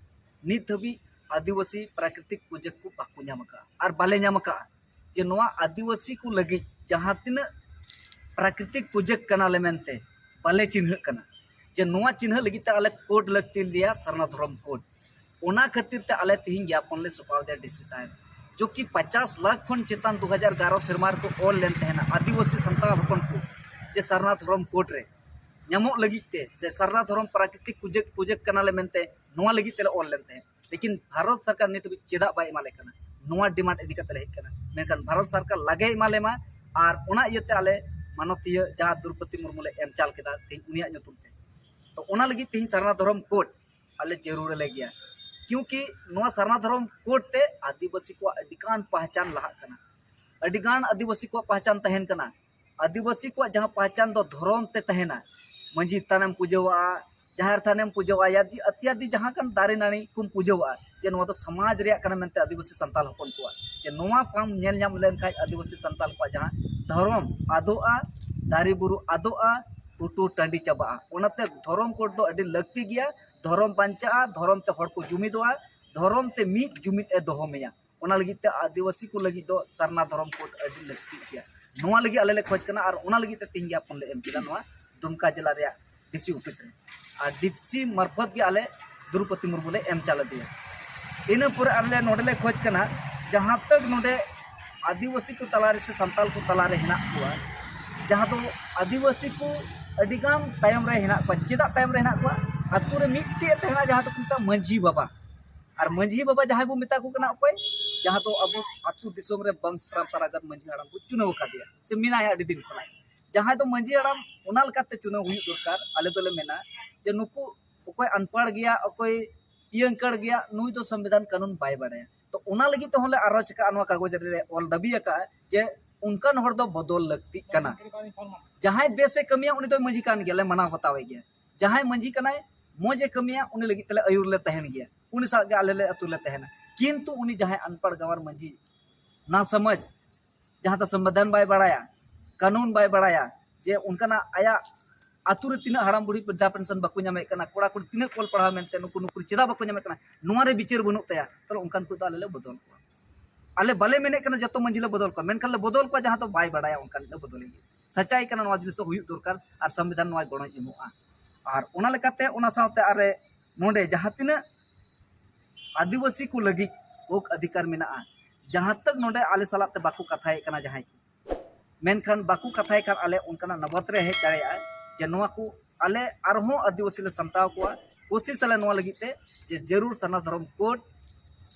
ᱱᱤᱛ ᱫᱷᱟᱹᱵᱤᱡ ᱟᱹᱫᱤᱵᱟᱹᱥᱤ ᱯᱨᱟᱠᱨᱤᱛᱤᱠ ᱯᱩᱡᱟᱹ ᱠᱚ ᱵᱟᱠᱚ ᱧᱟᱢ ᱟᱠᱟᱫᱼᱟ ᱟᱨ ᱵᱟᱞᱮ ᱧᱟᱢ ᱟᱠᱟᱫᱼᱟ᱾ ᱡᱮ ᱱᱚᱣᱟ ᱟᱹᱫᱤᱵᱟᱹᱥᱤ ᱠᱚ ᱞᱟᱹᱜᱤᱫ ᱡᱟᱦᱟᱸ ᱛᱤᱱᱟᱹᱜ ᱯᱨᱟᱠᱨᱤᱛᱤᱠ ᱯᱩᱡᱟᱹ ᱠᱟᱱᱟᱞᱮ ᱢᱮᱱᱛᱮ ᱵᱟᱞᱮ ᱪᱤᱱᱦᱟᱹᱜ ᱠᱟᱱᱟ, ᱡᱮ ᱱᱚᱣᱟ ᱪᱤᱱᱦᱟᱹ ᱞᱟᱹᱜᱤᱫ ᱛᱮ ᱟᱞᱮ ᱠᱳᱰ ᱞᱟᱹᱠᱛᱤ ᱞᱮᱭᱟ, ᱥᱟᱨᱱᱟ ᱫᱷᱚᱨᱚᱢ ᱠᱳᱰ᱾ ᱚᱱᱟ ᱠᱷᱟᱹᱛᱤᱨ ᱛᱮ ᱟᱞᱮ ᱛᱤᱦᱤᱧ ᱜᱮᱭᱟᱯᱚᱱ ᱞᱮ ᱥᱚᱯᱟᱣ ᱫᱮᱭᱟ ᱰᱤ ᱥᱤ ᱥᱟᱦᱮᱵᱽ, ᱡᱚ ᱠᱤ ᱯᱚᱪᱟᱥ ᱞᱟᱠᱷ ᱠᱷᱚᱱ ᱪᱮᱛᱟᱱ ᱫᱩ ᱦᱟᱡᱟᱨ ᱮᱜᱟᱨᱚ ᱥᱮᱨᱢᱟ ᱨᱮᱠᱚ ᱚᱞ ᱞᱮᱱ ᱛᱟᱦᱮᱱᱟ ᱟᱹᱫᱤᱵᱟᱹᱥᱤ ᱥᱟᱱᱛᱟᱲ ᱦᱚᱯᱚᱱ ᱠᱚ, ᱡᱮ ᱥᱟᱨᱱᱟ ᱫᱷᱚᱨᱚᱢ ᱠᱳᱰ ᱨᱮ ᱧᱟᱢᱚᱜ ᱞᱟᱹᱜᱤᱫ ᱛᱮ, ᱥᱮ ᱥᱟᱨᱱᱟ ᱫᱷᱚᱨᱚᱢ ᱯᱨᱟᱠᱨᱤᱛᱤᱠ ᱯᱩᱡᱟᱹ ᱯᱩᱡᱟᱹ ᱠᱟᱱᱟᱞᱮ ᱢᱮᱱᱛᱮ ᱱᱚᱣᱟ ᱞᱟᱹᱜᱤᱫ ᱛᱮᱞᱮ ᱚᱞ ᱞᱮᱱ ᱛᱟᱦᱮᱸᱫ᱾ ᱞᱮᱠᱤᱱ ᱵᱷᱟᱨᱚᱛ ᱥᱚᱨᱠᱟᱨ ᱱᱤᱛ ᱦᱟᱹᱵᱤᱡ ᱪᱮᱫᱟᱜ ᱵᱟᱭ ᱮᱢᱟᱞᱮ ᱠᱟᱱᱟ? ᱱᱚᱣᱟ ᱰᱤᱢᱟᱱᱰ ᱤᱫᱤ ᱠᱟᱛᱮ ᱞᱮ ᱦᱮᱡ ᱠᱟᱱᱟ᱾ ᱢᱮᱱᱠᱷᱟᱱ ᱵᱷᱟᱨᱚᱛ ᱥᱚᱨᱠᱟᱨ ᱞᱟᱜᱮ ᱮᱢᱟᱞᱮ ᱢᱟ, ᱟᱨ ᱚᱱᱟ ᱤᱭᱟᱹᱛᱮ ᱟᱞᱮ ᱢᱟᱱᱚᱛᱤᱭᱟᱹ ᱡᱟᱦᱟᱸ ᱫᱨᱳᱯᱚᱫᱤ ᱢᱩᱨᱢᱩ ᱞᱮ ᱮᱢ ᱪᱟᱞ ᱠᱮᱫᱟ ᱛᱮᱦᱮᱧ ᱩᱱᱤᱭᱟᱜ ᱧᱩᱛᱩᱢ ᱛᱮ᱾ ᱛᱚ ᱚᱱᱟ ᱞᱟᱹᱜᱤᱫ ᱛᱮᱦᱮᱧ ᱥᱟᱨᱱᱟ ᱫᱷᱚᱨᱚᱢ ᱠᱳᱰ ᱟᱞᱮ ᱡᱟᱹᱨᱩᱲ ᱟᱞᱮ ᱜᱮᱭᱟ, ᱠᱤᱭᱩᱸᱠᱤ ᱱᱚᱣᱟ ᱥᱟᱨᱱᱟ ᱫᱷᱚᱨᱚᱢ ᱠᱳᱰ ᱛᱮ ᱟᱹᱫᱤᱵᱟᱹᱥᱤ ᱠᱚᱣᱟᱜ ᱟᱹᱰᱤᱜᱟᱱ ᱯᱟᱦᱪᱟᱱ ᱞᱟᱦᱟᱜ ᱠᱟᱱᱟ, ᱟᱹᱰᱤᱜᱟᱱ ᱟᱹᱫᱤᱵᱟᱹᱥᱤ ᱠᱚᱣᱟᱜ ᱯᱟᱦᱪᱟᱱ ᱛᱟᱦᱮᱱ ᱠᱟᱱᱟ᱾ ᱟᱹᱫᱤᱵᱟᱹᱥᱤ ᱠᱚᱣᱟᱜ ᱡᱟᱦᱟᱸ ᱯᱟᱦᱪᱟᱱ ᱫᱚ ᱫᱷᱚᱨᱚᱢ ᱛᱮ ᱛᱟᱦᱮᱱᱟ, ᱢᱟᱹᱡᱷᱤ ᱛᱷᱟᱱᱮᱢ ᱯᱩᱡᱟᱹᱣᱟᱜᱼᱟ, ᱡᱟᱦᱮᱨ ᱛᱷᱟᱱᱮᱢ ᱯᱩᱡᱟᱹᱣᱟᱜᱼᱟ, ᱭᱟᱫᱤ ᱟᱛᱭᱟᱫᱤ ᱡᱟᱦᱟᱸ ᱠᱟᱱ ᱫᱟᱨᱮ ᱱᱟᱹᱲᱤ ᱠᱚᱢ ᱯᱩᱡᱟᱹᱣᱟᱜᱼᱟ, ᱡᱮ ᱱᱚᱣᱟ ᱫᱚ ᱥᱚᱢᱟᱡᱽ ᱨᱮᱭᱟᱜ ᱠᱟᱱᱟ ᱢᱮᱱᱛᱮ ᱟᱹᱫᱤᱵᱟᱹᱥᱤ ᱥᱟᱱᱛᱟᱞ ᱦᱚᱯᱚᱱ ᱠᱚᱣᱟᱜ, ᱡᱮ ᱱᱚᱣᱟ ᱵᱟᱢ ᱧᱮᱞ ᱧᱟᱢ ᱞᱮᱱᱠᱷᱟᱱ ᱟᱹᱫᱤᱵᱟᱹᱥᱤ ᱥᱟᱱᱛᱟᱞ ᱠᱚᱣᱟᱜ ᱡᱟᱦᱟᱸ ᱫᱷᱚᱨᱚᱢ ᱟᱫᱚᱜᱼᱟ, ᱫᱟᱨᱮ ᱵᱩᱨᱩ ᱟᱫᱚᱜᱼᱟ, ᱯᱩᱴᱩᱨ ᱴᱟᱺᱰᱤ ᱪᱟᱵᱟᱜᱼᱟ᱾ ᱚᱱᱟᱛᱮ ᱫᱷᱚᱨᱚᱢ ᱠᱳᱰ ᱫᱚ ᱟᱹᱰᱤ ᱞᱟᱹᱠᱛᱤ ᱜᱮᱭᱟ᱾ ᱫᱷᱚᱨᱚᱢ ᱵᱟᱧᱪᱟᱜᱼᱟ, ᱫᱷᱚᱨᱚᱢ ᱛᱮ ᱦᱚᱲ ᱠᱚ ᱡᱩᱢᱤᱫᱚᱜᱼᱟ, ᱫᱷᱚᱨᱚᱢ ᱛᱮ ᱢᱤᱫ ᱡᱩᱢᱤᱫ ᱮ ᱫᱚᱦᱚ ᱢᱮᱭᱟ᱾ ᱚᱱᱟ ᱞᱟᱹᱜᱤᱫ ᱛᱮ ᱟᱹᱫᱤᱵᱟᱹᱥᱤ ᱠᱚ ᱞᱟᱹᱜᱤᱫ ᱫᱚ ᱥᱟᱨᱱᱟ ᱫᱷᱚᱨᱚᱢ ᱠᱳᱰ ᱟᱹᱰᱤ ᱞᱟᱹᱠᱛᱤᱜ ᱜᱮᱭᱟ᱾ ᱱᱚᱣᱟ ᱞᱟᱹᱜᱤᱫ ᱟᱞᱮ ᱞᱮ ᱠᱷᱚᱡᱽ ᱠᱟᱱᱟ ᱟᱨ ᱚᱱᱟ ᱞᱟᱹᱜᱤᱫ ᱛᱮ ᱛᱮᱦᱮᱧ ᱜᱮ ᱜᱮᱭᱟᱯᱚᱱ ᱞᱮ ᱮᱢ ᱠᱮᱫᱟ ᱱᱚᱣᱟ ᱫᱩᱢᱠᱟ ᱡᱮᱞᱟ ᱨᱮᱭᱟᱜ ᱰᱤᱥᱤ ᱚᱯᱷᱤᱥ ᱨᱮ᱾ ᱟᱨ ᱰᱤᱥᱤ ᱢᱟᱨᱯᱷᱚᱛ ᱜᱮ ᱟᱞᱮ ᱫᱨᱚᱣᱯᱚᱫᱤ ᱢᱩᱨᱢᱩ ᱞᱮ ᱮᱢ ᱪᱟᱞ ᱟᱫᱮᱭᱟ᱾ ᱤᱱᱟᱹ ᱯᱚᱨᱮ ᱟᱞᱮ ᱱᱚᱰᱮ ᱞᱮ ᱠᱷᱚᱡᱽ ᱠᱟᱱᱟ, ᱡᱟᱦᱟᱸ ᱛᱟᱠ ᱱᱚᱰᱮ ᱟᱹᱫᱤᱵᱟᱹᱥᱤ ᱠᱚ ᱛᱟᱞᱟᱨᱮ ᱥᱮ ᱥᱟᱱᱛᱟᱲ ᱠᱚ ᱛᱟᱞᱟᱨᱮ ᱦᱮᱱᱟᱜ ᱠᱚᱣᱟ, ᱡᱟᱦᱟᱸ ᱫᱚ ᱟᱹᱫᱤᱵᱟᱹᱥᱤ ᱠᱚ ᱟᱹᱰᱤᱜᱟᱱ ᱛᱟᱭᱚᱢ ᱨᱮ ᱦᱮᱱᱟᱜ ᱠᱚᱣᱟ᱾ ᱪᱮᱫᱟᱜ ᱛᱟᱭᱚᱢ ᱨᱮ ᱦᱮᱱᱟᱜ ᱠᱚᱣᱟ? ᱟᱹᱛᱩ ᱨᱮ ᱢᱤᱫᱴᱮᱡ ᱛᱮ ᱦᱮᱱᱟᱜ, ᱡᱟᱦᱟᱸ ᱫᱚᱠᱚ ᱢᱮᱛᱟᱜᱼᱟ ᱢᱟᱹᱡᱷᱤ ᱵᱟᱵᱟ᱾ ᱟᱨ ᱢᱟᱹᱡᱷᱤ ᱵᱟᱵᱟ ᱡᱟᱦᱟᱸᱭ ᱵᱚ ᱢᱮᱛᱟ ᱠᱚ ᱠᱟᱱᱟ, ᱚᱠᱚᱭ? ᱡᱟᱦᱟᱸ ᱫᱚ ᱟᱵᱚ ᱟᱹᱛᱩ ᱫᱤᱥᱚᱢ ᱨᱮ ᱵᱚᱝᱥ ᱯᱚᱨᱚᱢᱯᱚᱨᱟᱜᱚᱛ ᱢᱟᱹᱡᱷᱤ ᱦᱟᱲᱟᱢ ᱵᱚ ᱪᱩᱱᱟᱹᱣ ᱟᱠᱟᱫᱮᱭᱟ ᱥᱮ ᱢᱮᱱᱟᱭᱟ ᱟᱹᱰᱤ ᱫᱤᱱ ᱠᱷᱚᱱᱟᱜ᱾ ᱡᱟᱦᱟᱸᱭ ᱫᱚ ᱢᱟᱹᱡᱷᱤ ᱦᱟᱲᱟᱢ ᱚᱱᱟ ᱞᱮᱠᱟᱛᱮ ᱪᱩᱱᱟᱹᱣ ᱦᱩᱭᱩᱜ ᱫᱚᱨᱠᱟᱨ᱾ ᱟᱞᱮ ᱫᱚᱞᱮ ᱢᱮᱱᱟ ᱡᱮ ᱱᱩᱠᱩ ᱚᱠᱚᱭ ᱟᱱᱯᱟᱲ ᱜᱮᱭᱟ, ᱚᱠᱚᱭ ᱤᱭᱟᱹᱝᱠᱟᱲ ᱜᱮᱭᱟ, ᱱᱩᱭ ᱫᱚ ᱥᱚᱝᱵᱤᱫᱷᱟᱱ ᱠᱟᱹᱱᱩᱱ ᱵᱟᱭ ᱵᱟᱲᱟᱭᱟ᱾ ᱛᱚ ᱚᱱᱟ ᱞᱟᱹᱜᱤᱫ ᱛᱮᱦᱚᱸ ᱞᱮ ᱟᱨᱚᱡᱽ ᱟᱠᱟᱫᱼᱟ, ᱱᱚᱣᱟ ᱠᱟᱜᱚᱡᱽ ᱨᱮᱞᱮ ᱚᱞ ᱫᱟᱹᱵᱤ ᱟᱠᱟᱫᱼᱟ ᱡᱮ ᱚᱱᱠᱟᱱ ᱦᱚᱲ ᱫᱚ ᱵᱚᱫᱚᱞ ᱞᱟᱹᱠᱛᱤᱜ ᱠᱟᱱᱟ᱾ ᱡᱟᱦᱟᱸᱭ ᱵᱮᱥᱮ ᱠᱟᱹᱢᱤᱭᱟ ᱩᱱᱤ ᱫᱚᱭ ᱢᱟᱹᱡᱷᱤ ᱠᱟᱱ ᱜᱮᱭᱟ, ᱞᱮ ᱢᱟᱱᱟᱣ ᱵᱟᱛᱟᱣᱮ ᱜᱮᱭᱟ᱾ ᱡᱟᱦᱟᱸᱭ ᱢᱟᱹᱡᱷᱤ ᱠᱟᱱᱟᱭ, ᱢᱚᱡᱽ ᱮ ᱠᱟᱹᱢᱤᱭᱟ, ᱩᱱᱤ ᱞᱟᱹᱜᱤᱫ ᱛᱮᱞᱮ ᱟᱹᱭᱩᱨ ᱞᱮ ᱛᱟᱦᱮᱱ ᱜᱮᱭᱟ, ᱩᱱᱤ ᱥᱟᱶ ᱜᱮ ᱟᱞᱮ ᱞᱮ ᱟᱹᱛᱩ ᱞᱮ ᱛᱟᱦᱮᱱᱟ᱾ ᱠᱤᱱᱛᱩ ᱩᱱᱤ ᱡᱟᱦᱟᱸᱭ ᱟᱱᱯᱟᱲ ᱜᱟᱶᱟᱨ ᱢᱟᱹᱡᱷᱤ, ᱱᱟ ᱥᱚᱢᱟᱡᱽ, ᱡᱟᱦᱟᱸ ᱫᱚ ᱥᱚᱝᱵᱤᱫᱷᱟᱱ ᱵᱟᱭ ᱵᱟᱲᱟᱭᱟ, ᱠᱟᱹᱱᱩᱱ ᱵᱟᱭ ᱵᱟᱲᱟᱭᱟ, ᱡᱮ ᱚᱱᱠᱟᱱᱟᱜ ᱟᱭᱟᱜ ᱟᱹᱛᱩ ᱨᱮ ᱛᱤᱱᱟᱹᱜ ᱦᱟᱲᱟᱢ ᱵᱩᱲᱦᱤ ᱵᱨᱤᱫᱽᱫᱷᱟ ᱯᱮᱱᱥᱚᱱ ᱵᱟᱠᱚ ᱧᱟᱢᱮᱫ ᱠᱟᱱᱟ, ᱠᱚᱲᱟ ᱠᱩᱲᱤ ᱛᱤᱱᱟᱹᱜ ᱠᱚ ᱚᱞ ᱯᱟᱲᱦᱟᱣ ᱢᱮᱱᱛᱮ ᱱᱩᱠᱩ ᱱᱩᱠᱨᱤ ᱪᱮᱫᱟᱜ ᱵᱟᱠᱚ ᱧᱟᱢᱮᱫ ᱠᱟᱱᱟ, ᱱᱚᱣᱟ ᱨᱮ ᱵᱤᱪᱟᱹᱨ ᱵᱟᱹᱱᱩᱜ ᱛᱟᱭᱟ, ᱛᱟᱦᱚᱞᱮ ᱚᱱᱠᱟᱱ ᱠᱚ ᱫᱚ ᱟᱞᱮ ᱞᱮ ᱵᱚᱫᱚᱞ ᱠᱚᱣᱟ᱾ ᱟᱞᱮ ᱵᱟᱞᱮ ᱢᱮᱱᱮᱫ ᱠᱟᱱᱟ ᱡᱚᱛᱚ ᱢᱟᱹᱡᱷᱤ ᱞᱮ ᱵᱚᱫᱚᱞ ᱠᱚᱣᱟ, ᱢᱮᱱᱠᱷᱟᱱ ᱞᱮ ᱵᱚᱫᱚᱞ ᱠᱚᱣᱟ ᱡᱟᱦᱟᱸ ᱫᱚ ᱵᱟᱭ ᱵᱟᱲᱟᱭᱟ, ᱚᱱᱠᱟᱱ ᱞᱮ ᱵᱚᱫᱚᱞᱮ ᱜᱮᱭᱟ᱾ ᱥᱟᱪᱟᱭ ᱠᱟᱱᱟ, ᱱᱚᱣᱟ ᱡᱤᱱᱤᱥ ᱫᱚ ᱦᱩᱭᱩᱜ ᱫᱚᱨᱠᱟᱨ ᱟᱨ ᱥᱚᱝᱵᱤᱫᱷᱟᱱ ᱱᱚᱣᱟ ᱜᱚᱲᱚᱭ ᱮᱢᱚᱜᱼᱟ᱾ ᱟᱨ ᱚᱱᱟ ᱞᱮᱠᱟᱛᱮ ᱚᱱᱟ ᱥᱟᱶᱛᱮ ᱟᱨᱮ ᱱᱚᱰᱮ ᱡᱟᱦᱟᱸ ᱛᱤᱱᱟᱹᱜ ᱟᱹᱫᱤᱵᱟᱹᱥᱤ ᱠᱚ ᱞᱟᱹᱜᱤᱫ ᱦᱚᱠ ᱚᱫᱷᱤᱠᱟᱨ ᱢᱮᱱᱟᱜᱼᱟ, ᱡᱟᱦᱟᱸ ᱛᱟᱠ ᱱᱚᱰᱮ ᱟᱞᱮ ᱥᱟᱞᱟᱜ ᱛᱮ ᱵᱟᱠᱚ ᱠᱟᱛᱷᱟᱭᱮᱫ ᱠᱟᱱᱟ ᱡᱟᱦᱟᱸᱭ ᱠᱚ, ᱢᱮᱱᱠᱷᱟᱱ ᱵᱟᱠᱚ ᱠᱟᱛᱷᱟᱭ ᱠᱷᱟᱱ ᱟᱞᱮ ᱚᱱᱠᱟᱱᱟᱜ ᱱᱚᱵᱚᱛ ᱨᱮ ᱦᱮᱡ ᱫᱟᱲᱮᱭᱟᱜᱼᱟ ᱡᱮ ᱱᱚᱣᱟ ᱠᱚ ᱟᱞᱮ ᱟᱨᱦᱚᱸ ᱟᱹᱫᱤᱵᱟᱹᱥᱤ ᱞᱮ ᱥᱟᱢᱴᱟᱣ ᱠᱚᱣᱟ᱾ ᱠᱳᱥᱤᱥ ᱟᱞᱮ ᱱᱚᱣᱟ ᱞᱟᱹᱜᱤᱫ ᱛᱮ ᱡᱮ ᱡᱟᱹᱨᱩᱲ ᱥᱟᱨᱱᱟ ᱫᱷᱚᱨᱚᱢ ᱠᱳᱰ,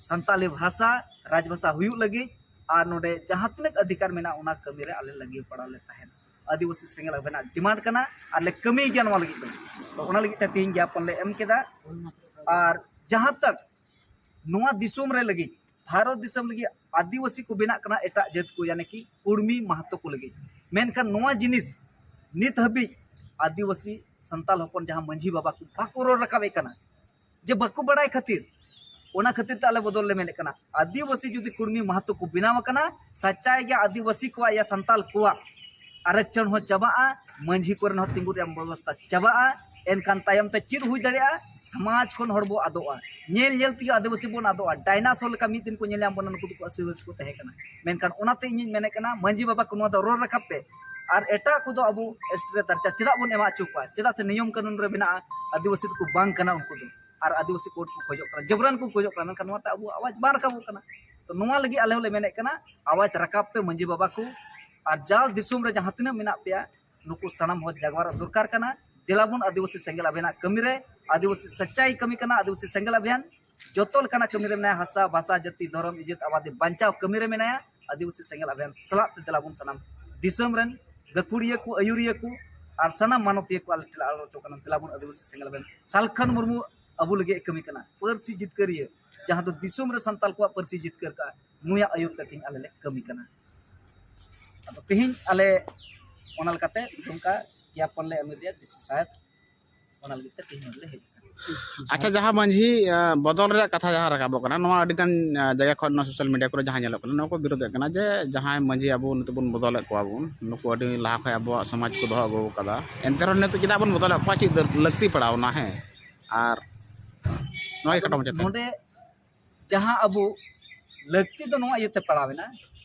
ᱥᱟᱱᱛᱟᱞᱤ ᱵᱷᱟᱥᱟ ᱨᱟᱡᱽᱵᱷᱟᱥᱟ ᱦᱩᱭᱩᱜ ᱞᱟᱹᱜᱤᱫ ᱟᱨ ᱱᱚᱰᱮ ᱡᱟᱦᱟᱸ ᱛᱤᱱᱟᱹᱜ ᱚᱫᱷᱤᱠᱟᱨ ᱢᱮᱱᱟᱜᱼᱟ ᱚᱱᱟ ᱠᱟᱹᱢᱤ ᱨᱮ ᱟᱞᱮ ᱞᱟᱹᱜᱤᱫ ᱯᱟᱲᱟᱣ ᱞᱮ ᱛᱟᱦᱮᱱᱟ᱾ ᱟᱹᱫᱤᱵᱟᱹᱥᱤ ᱥᱮᱸᱜᱮᱞ ᱟᱵᱮᱱᱟᱜ ᱰᱤᱢᱟᱱᱰ ᱠᱟᱱᱟ ᱟᱨ ᱞᱮ ᱠᱟᱹᱢᱤᱭ ᱜᱮᱭᱟ ᱱᱚᱣᱟ ᱞᱟᱹᱜᱤᱫ ᱫᱚ᱾ ᱛᱚ ᱚᱱᱟ ᱞᱟᱹᱜᱤᱫ ᱛᱮ ᱛᱮᱦᱮᱧ ᱜᱮᱭᱟᱯᱚᱱ ᱞᱮ ᱮᱢ ᱠᱮᱫᱟ᱾ ᱟᱨ ᱡᱟᱦᱟᱸ ᱛᱟᱠ ᱱᱚᱣᱟ ᱫᱤᱥᱚᱢ ᱨᱮ ᱞᱟᱹᱜᱤᱫ, ᱵᱷᱟᱨᱚᱛ ᱫᱤᱥᱚᱢ ᱞᱟᱹᱜᱤᱫ ᱟᱹᱫᱤᱵᱟᱹᱥᱤ ᱠᱚ ᱵᱮᱱᱟᱜ ᱠᱟᱱᱟ ᱮᱴᱟᱜ ᱡᱟᱹᱛ ᱠᱚ, ᱭᱟᱱᱤ ᱠᱤ ᱠᱩᱲᱢᱤ ᱢᱟᱦᱟᱛᱚ ᱠᱚ ᱞᱟᱹᱜᱤᱫ᱾ ᱢᱮᱱᱠᱷᱟᱱ ᱱᱚᱣᱟ ᱡᱤᱱᱤᱥ ᱱᱤᱛ ᱦᱟᱹᱵᱤᱡ ᱟᱹᱫᱤᱵᱟᱹᱥᱤ ᱥᱟᱱᱛᱟᱞ ᱦᱚᱯᱚᱱ ᱡᱟᱦᱟᱸ ᱢᱟᱹᱡᱷᱤ ᱵᱟᱵᱟ ᱠᱚ ᱵᱟᱠᱚ ᱨᱚᱲ ᱨᱟᱠᱟᱵᱮᱫ ᱠᱟᱱᱟ, ᱡᱮ ᱵᱟᱠᱚ ᱵᱟᱲᱟᱭ ᱠᱷᱟᱹᱛᱤᱨ, ᱚᱱᱟ ᱠᱷᱟᱹᱛᱤᱨ ᱛᱮ ᱟᱞᱮ ᱵᱚᱫᱚᱞ ᱞᱮ ᱢᱮᱱᱮᱫ ᱠᱟᱱᱟ᱾ ᱟᱹᱫᱤᱵᱟᱹᱥᱤ ᱡᱩᱫᱤ ᱠᱩᱲᱢᱤ ᱢᱟᱦᱟᱛᱚ ᱠᱚ ᱵᱮᱱᱟᱣ ᱟᱠᱟᱱᱟ, ᱥᱟᱪᱟᱭ ᱜᱮ ᱟᱹᱫᱤᱵᱟᱹᱥᱤ ᱠᱚᱣᱟᱜ ᱭᱟ ᱥᱟᱱᱛᱟᱞ ᱠᱚᱣᱟᱜ ᱟᱨᱚᱠᱪᱚᱱ ᱦᱚᱸ ᱪᱟᱵᱟᱜᱼᱟ, ᱢᱟᱹᱡᱷᱤ ᱠᱚᱨᱮᱱ ᱦᱚᱸ ᱛᱤᱸᱜᱩ ᱨᱮᱭᱟᱜ ᱵᱮᱵᱚᱥᱛᱷᱟ ᱪᱟᱵᱟᱜᱼᱟ᱾ ᱮᱱᱠᱷᱟᱱ ᱛᱟᱭᱚᱢ ᱛᱮ ᱪᱮᱫ ᱦᱩᱭ ᱫᱟᱲᱮᱭᱟᱜᱼᱟ? ᱥᱚᱢᱟᱡᱽ ᱠᱷᱚᱱ ᱦᱚᱲ ᱵᱚ ᱟᱫᱚᱜᱼᱟ᱾ ᱧᱮᱞ ᱧᱮᱞ ᱛᱮᱜᱮ ᱟᱹᱫᱤᱵᱟᱹᱥᱤ ᱵᱚᱱ ᱟᱫᱚᱜᱼᱟ᱾ ᱰᱟᱭᱱᱟᱥᱚᱨ ᱞᱮᱠᱟ ᱢᱤᱫ ᱫᱤᱱ ᱠᱚ ᱧᱮᱞ ᱧᱟᱢ ᱵᱚᱱᱟ, ᱱᱩᱠᱩ ᱫᱚᱠᱚ ᱟᱹᱫᱤᱵᱟᱹᱥᱤ ᱠᱚ ᱛᱟᱦᱮᱸ ᱠᱟᱱᱟ᱾ ᱢᱮᱱᱠᱷᱟᱱ ᱚᱱᱟᱛᱮ ᱤᱧᱤᱧ ᱢᱮᱱᱮᱫ ᱠᱟᱱᱟ, ᱢᱟᱹᱡᱷᱤ ᱵᱟᱵᱟ ᱠᱚ ᱱᱚᱣᱟ ᱫᱚ ᱨᱚᱲ ᱨᱟᱠᱟᱵ ᱯᱮ᱾ ᱟᱨ ᱮᱴᱟᱜ ᱠᱚᱫᱚ ᱟᱵᱚ ᱮᱥ ᱴᱤ ᱨᱮ ᱫᱟᱨᱡᱟ ᱪᱮᱫᱟᱜ ᱵᱚᱱ ᱮᱢᱟ ᱦᱚᱪᱚ ᱠᱚᱣᱟ? ᱪᱮᱫᱟᱜ ᱥᱮ ᱱᱤᱭᱚᱢ ᱠᱟᱹᱱᱩᱱ ᱨᱮ ᱢᱮᱱᱟᱜᱼᱟ, ᱟᱹᱫᱤᱵᱟᱹᱥᱤ ᱫᱚᱠᱚ ᱵᱟᱝ ᱠᱟᱱᱟ ᱩᱱᱠᱩ ᱫᱚ᱾ ᱟᱨ ᱟᱹᱫᱤᱵᱟᱹᱥᱤ ᱠᱳᱰ ᱠᱚ ᱠᱷᱚᱡᱚᱜ ᱠᱟᱱᱟ, ᱡᱚᱵᱨᱟᱱ ᱠᱚ ᱠᱷᱚᱡᱚᱜ ᱠᱟᱱᱟ, ᱢᱮᱱᱠᱷᱟᱱ ᱱᱚᱣᱟᱛᱮ ᱟᱵᱚᱣᱟᱜ ᱟᱣᱟᱡᱽ ᱵᱟᱝ ᱨᱟᱠᱟᱵᱚᱜ ᱠᱟᱱᱟ᱾ ᱛᱚ ᱱᱚᱣᱟ ᱞᱟᱹᱜᱤᱫ ᱟᱞᱮ ᱦᱚᱸᱞᱮ ᱢᱮᱱᱮᱫ ᱠᱟᱱᱟ, ᱟᱣᱟᱡᱽ ᱨᱟᱠᱟᱵ ᱯᱮ ᱢᱟᱹᱡᱷᱤ ᱵᱟᱵᱟ ᱠᱚ, ᱟᱨ ᱡᱟᱣ ᱫᱤᱥᱚᱢ ᱨᱮ ᱡᱟᱦᱟᱸ ᱛᱤᱱᱟᱹᱜ ᱢᱮᱱᱟᱜ ᱯᱮᱭᱟ, ᱱᱩᱠᱩ ᱥᱟᱱᱟᱢ ᱦᱚᱲ ᱡᱟᱜᱽᱣᱟᱨᱚᱜ ᱫᱚᱨᱠᱟᱨ ᱠᱟᱱᱟ᱾ ᱫᱮᱞᱟᱵᱚᱱ ᱟᱹᱫᱤᱵᱟᱹᱥᱤ ᱥᱮᱸᱜᱮᱞ ᱟᱵᱷᱤᱭᱟᱱᱟᱜ ᱠᱟᱹᱢᱤ ᱨᱮ, ᱟᱹᱫᱤᱵᱟᱹᱥᱤ ᱥᱟᱪᱟᱭ ᱠᱟᱹᱢᱤ ᱠᱟᱱᱟ ᱟᱹᱫᱤᱵᱟᱹᱥᱤ ᱥᱮᱸᱜᱮᱞ ᱟᱵᱷᱤᱭᱟᱱ᱾ ᱡᱚᱛᱚ ᱞᱮᱠᱟᱱᱟᱜ ᱠᱟᱹᱢᱤ ᱨᱮ ᱢᱮᱱᱟᱭᱟ, ᱦᱟᱥᱟ, ᱵᱷᱟᱥᱟ, ᱡᱟᱹᱛᱤ, ᱫᱷᱚᱨᱚᱢ, ᱤᱡᱽᱡᱚᱛ, ᱟᱵᱟᱫᱤ ᱵᱟᱧᱪᱟᱣ ᱠᱟᱹᱢᱤ ᱨᱮ ᱢᱮᱱᱟᱭᱟ᱾ ᱟᱹᱫᱤᱵᱟᱹᱥᱤ ᱥᱮᱸᱜᱮᱞ ᱟᱵᱷᱤᱭᱟᱱ ᱥᱟᱞᱟᱜ ᱛᱮ ᱫᱮᱞᱟᱵᱚᱱ ᱥᱟᱱᱟᱢ ᱫᱤᱥᱚᱢ ᱨᱮᱱ ᱜᱟᱹᱠᱷᱩᱲᱤᱭᱟᱹ ᱠᱚ, ᱟᱹᱭᱩᱨᱤᱭᱟᱹ ᱠᱚ ᱟᱨ ᱥᱟᱱᱟᱢ ᱢᱟᱱᱚᱛᱤᱭᱟᱹ ᱠᱚ ᱟᱞᱮ ᱴᱷᱮᱱ ᱞᱮ ᱟᱨᱫᱟᱥ ᱠᱟᱱᱟ, ᱫᱮᱞᱟᱵᱚᱱ ᱟᱹᱫᱤᱵᱟᱹᱥᱤ ᱥᱮᱸᱜᱮᱞ ᱟᱵᱷᱤᱭᱟᱱ᱾ ᱥᱟᱞᱠᱷᱟᱱ ᱢᱩᱨᱢᱩ ᱟᱵᱚ ᱞᱟᱹᱜᱤᱫ ᱮ ᱠᱟᱹᱢᱤ ᱠᱟᱱᱟ, ᱯᱟᱹᱨᱥᱤ ᱡᱤᱛᱠᱟᱹᱨᱤᱭᱟᱹ, ᱡᱟᱦᱟᱸ ᱫᱚ ᱫᱤᱥᱚᱢ ᱨᱮ ᱥᱟᱱᱛᱟᱲ ᱠᱚᱣᱟᱜ ᱯᱟᱹᱨᱥᱤ ᱡᱤᱛᱠᱟᱹᱨ ᱠᱟᱜᱼᱟ, ᱱᱩᱭᱟᱜ ᱟᱹᱭᱩᱨ ᱛᱮ ᱛᱮᱦᱮᱧ ᱟᱞᱮ ᱞᱮ ᱠᱟᱹᱢᱤ ᱠᱟᱱᱟ᱾ ᱟᱫᱚ ᱛᱮᱦᱮᱧ ᱟᱞᱮ ᱚᱱᱟ ᱞᱮᱠᱟᱛᱮ ᱫᱩᱢᱠᱟ ᱜᱮᱭᱟᱯᱚᱱ ᱞᱮ ᱮᱢ ᱞᱮᱫᱮᱭᱟ ᱰᱤ ᱥᱤ ᱥᱟᱦᱮᱵᱽ, ᱚᱱᱟ ᱞᱟᱹᱜᱤᱫ ᱛᱮ ᱛᱮᱦᱮᱧ ᱱᱚᱰᱮ ᱞᱮ ᱦᱮᱡ ᱟᱠᱟᱱᱟ᱾ ᱟᱪᱪᱷᱟ, ᱡᱟᱦᱟᱸ ᱢᱟᱹᱡᱷᱤ, ᱟ, ᱵᱚᱫᱚᱞ ᱨᱮᱭᱟᱜ ᱠᱟᱛᱷᱟ ᱡᱟᱦᱟᱸ ᱨᱟᱠᱟᱵᱚᱜ ᱠᱟᱱᱟ, ᱱᱚᱣᱟ ᱟᱹᱰᱤ ᱜᱟᱱ, ᱟ, ᱡᱟᱭᱜᱟ ᱠᱷᱚᱱ ᱱᱚᱣᱟ ᱥᱳᱥᱟᱞ ᱢᱤᱰᱤᱭᱟ ᱠᱚᱨᱮ ᱡᱟᱦᱟᱸ ᱧᱮᱞᱚᱜ ᱠᱟᱱᱟ, ᱱᱚᱣᱟ ᱠᱚ ᱵᱤᱨᱳᱫᱮᱫ ᱠᱟᱱᱟ ᱡᱮ ᱡᱟᱦᱟᱸᱭ ᱢᱟᱹᱡᱷᱤ ᱟᱵᱚ ᱱᱤᱛᱚᱜ ᱵᱚᱱ ᱵᱚᱫᱚᱞᱮᱫ ᱠᱚᱣᱟ ᱵᱚᱱ, ᱱᱩᱠᱩ ᱟᱹᱰᱤ ᱞᱟᱦᱟ ᱠᱷᱚᱱ ᱟᱵᱚᱣᱟᱜ ᱥᱚᱢᱟᱡᱽ ᱠᱚ ᱫᱚᱦᱚ ᱟᱹᱜᱩ ᱟᱠᱟᱫᱟ, ᱮᱱᱛᱮ ᱨᱮᱦᱚᱸ ᱱᱤᱛᱚᱜ ᱪᱮᱫᱟᱜ ᱵᱚᱱ ᱵᱚᱫᱚᱞᱮᱫ ᱠᱚᱣᱟ? ᱪᱮᱫ ᱞᱟᱹᱠᱛᱤ ᱯᱟᱲᱟᱣᱱᱟ? ᱦᱮᱸ, ᱟᱨ ᱱᱚᱣᱟ ᱜᱮ ᱟᱫᱚ ᱠᱟᱴᱟ ᱢᱩᱪᱟᱹᱫ ᱛᱮ᱾ ᱱᱚᱰᱮ ᱡᱟᱦᱟᱸ ᱟᱵᱚ ᱞᱟᱹᱠᱛᱤ ᱫᱚ ᱱᱚᱣᱟ ᱤᱭᱟᱹᱛᱮ ᱯᱟᱲᱟᱣ ᱮᱱᱟ,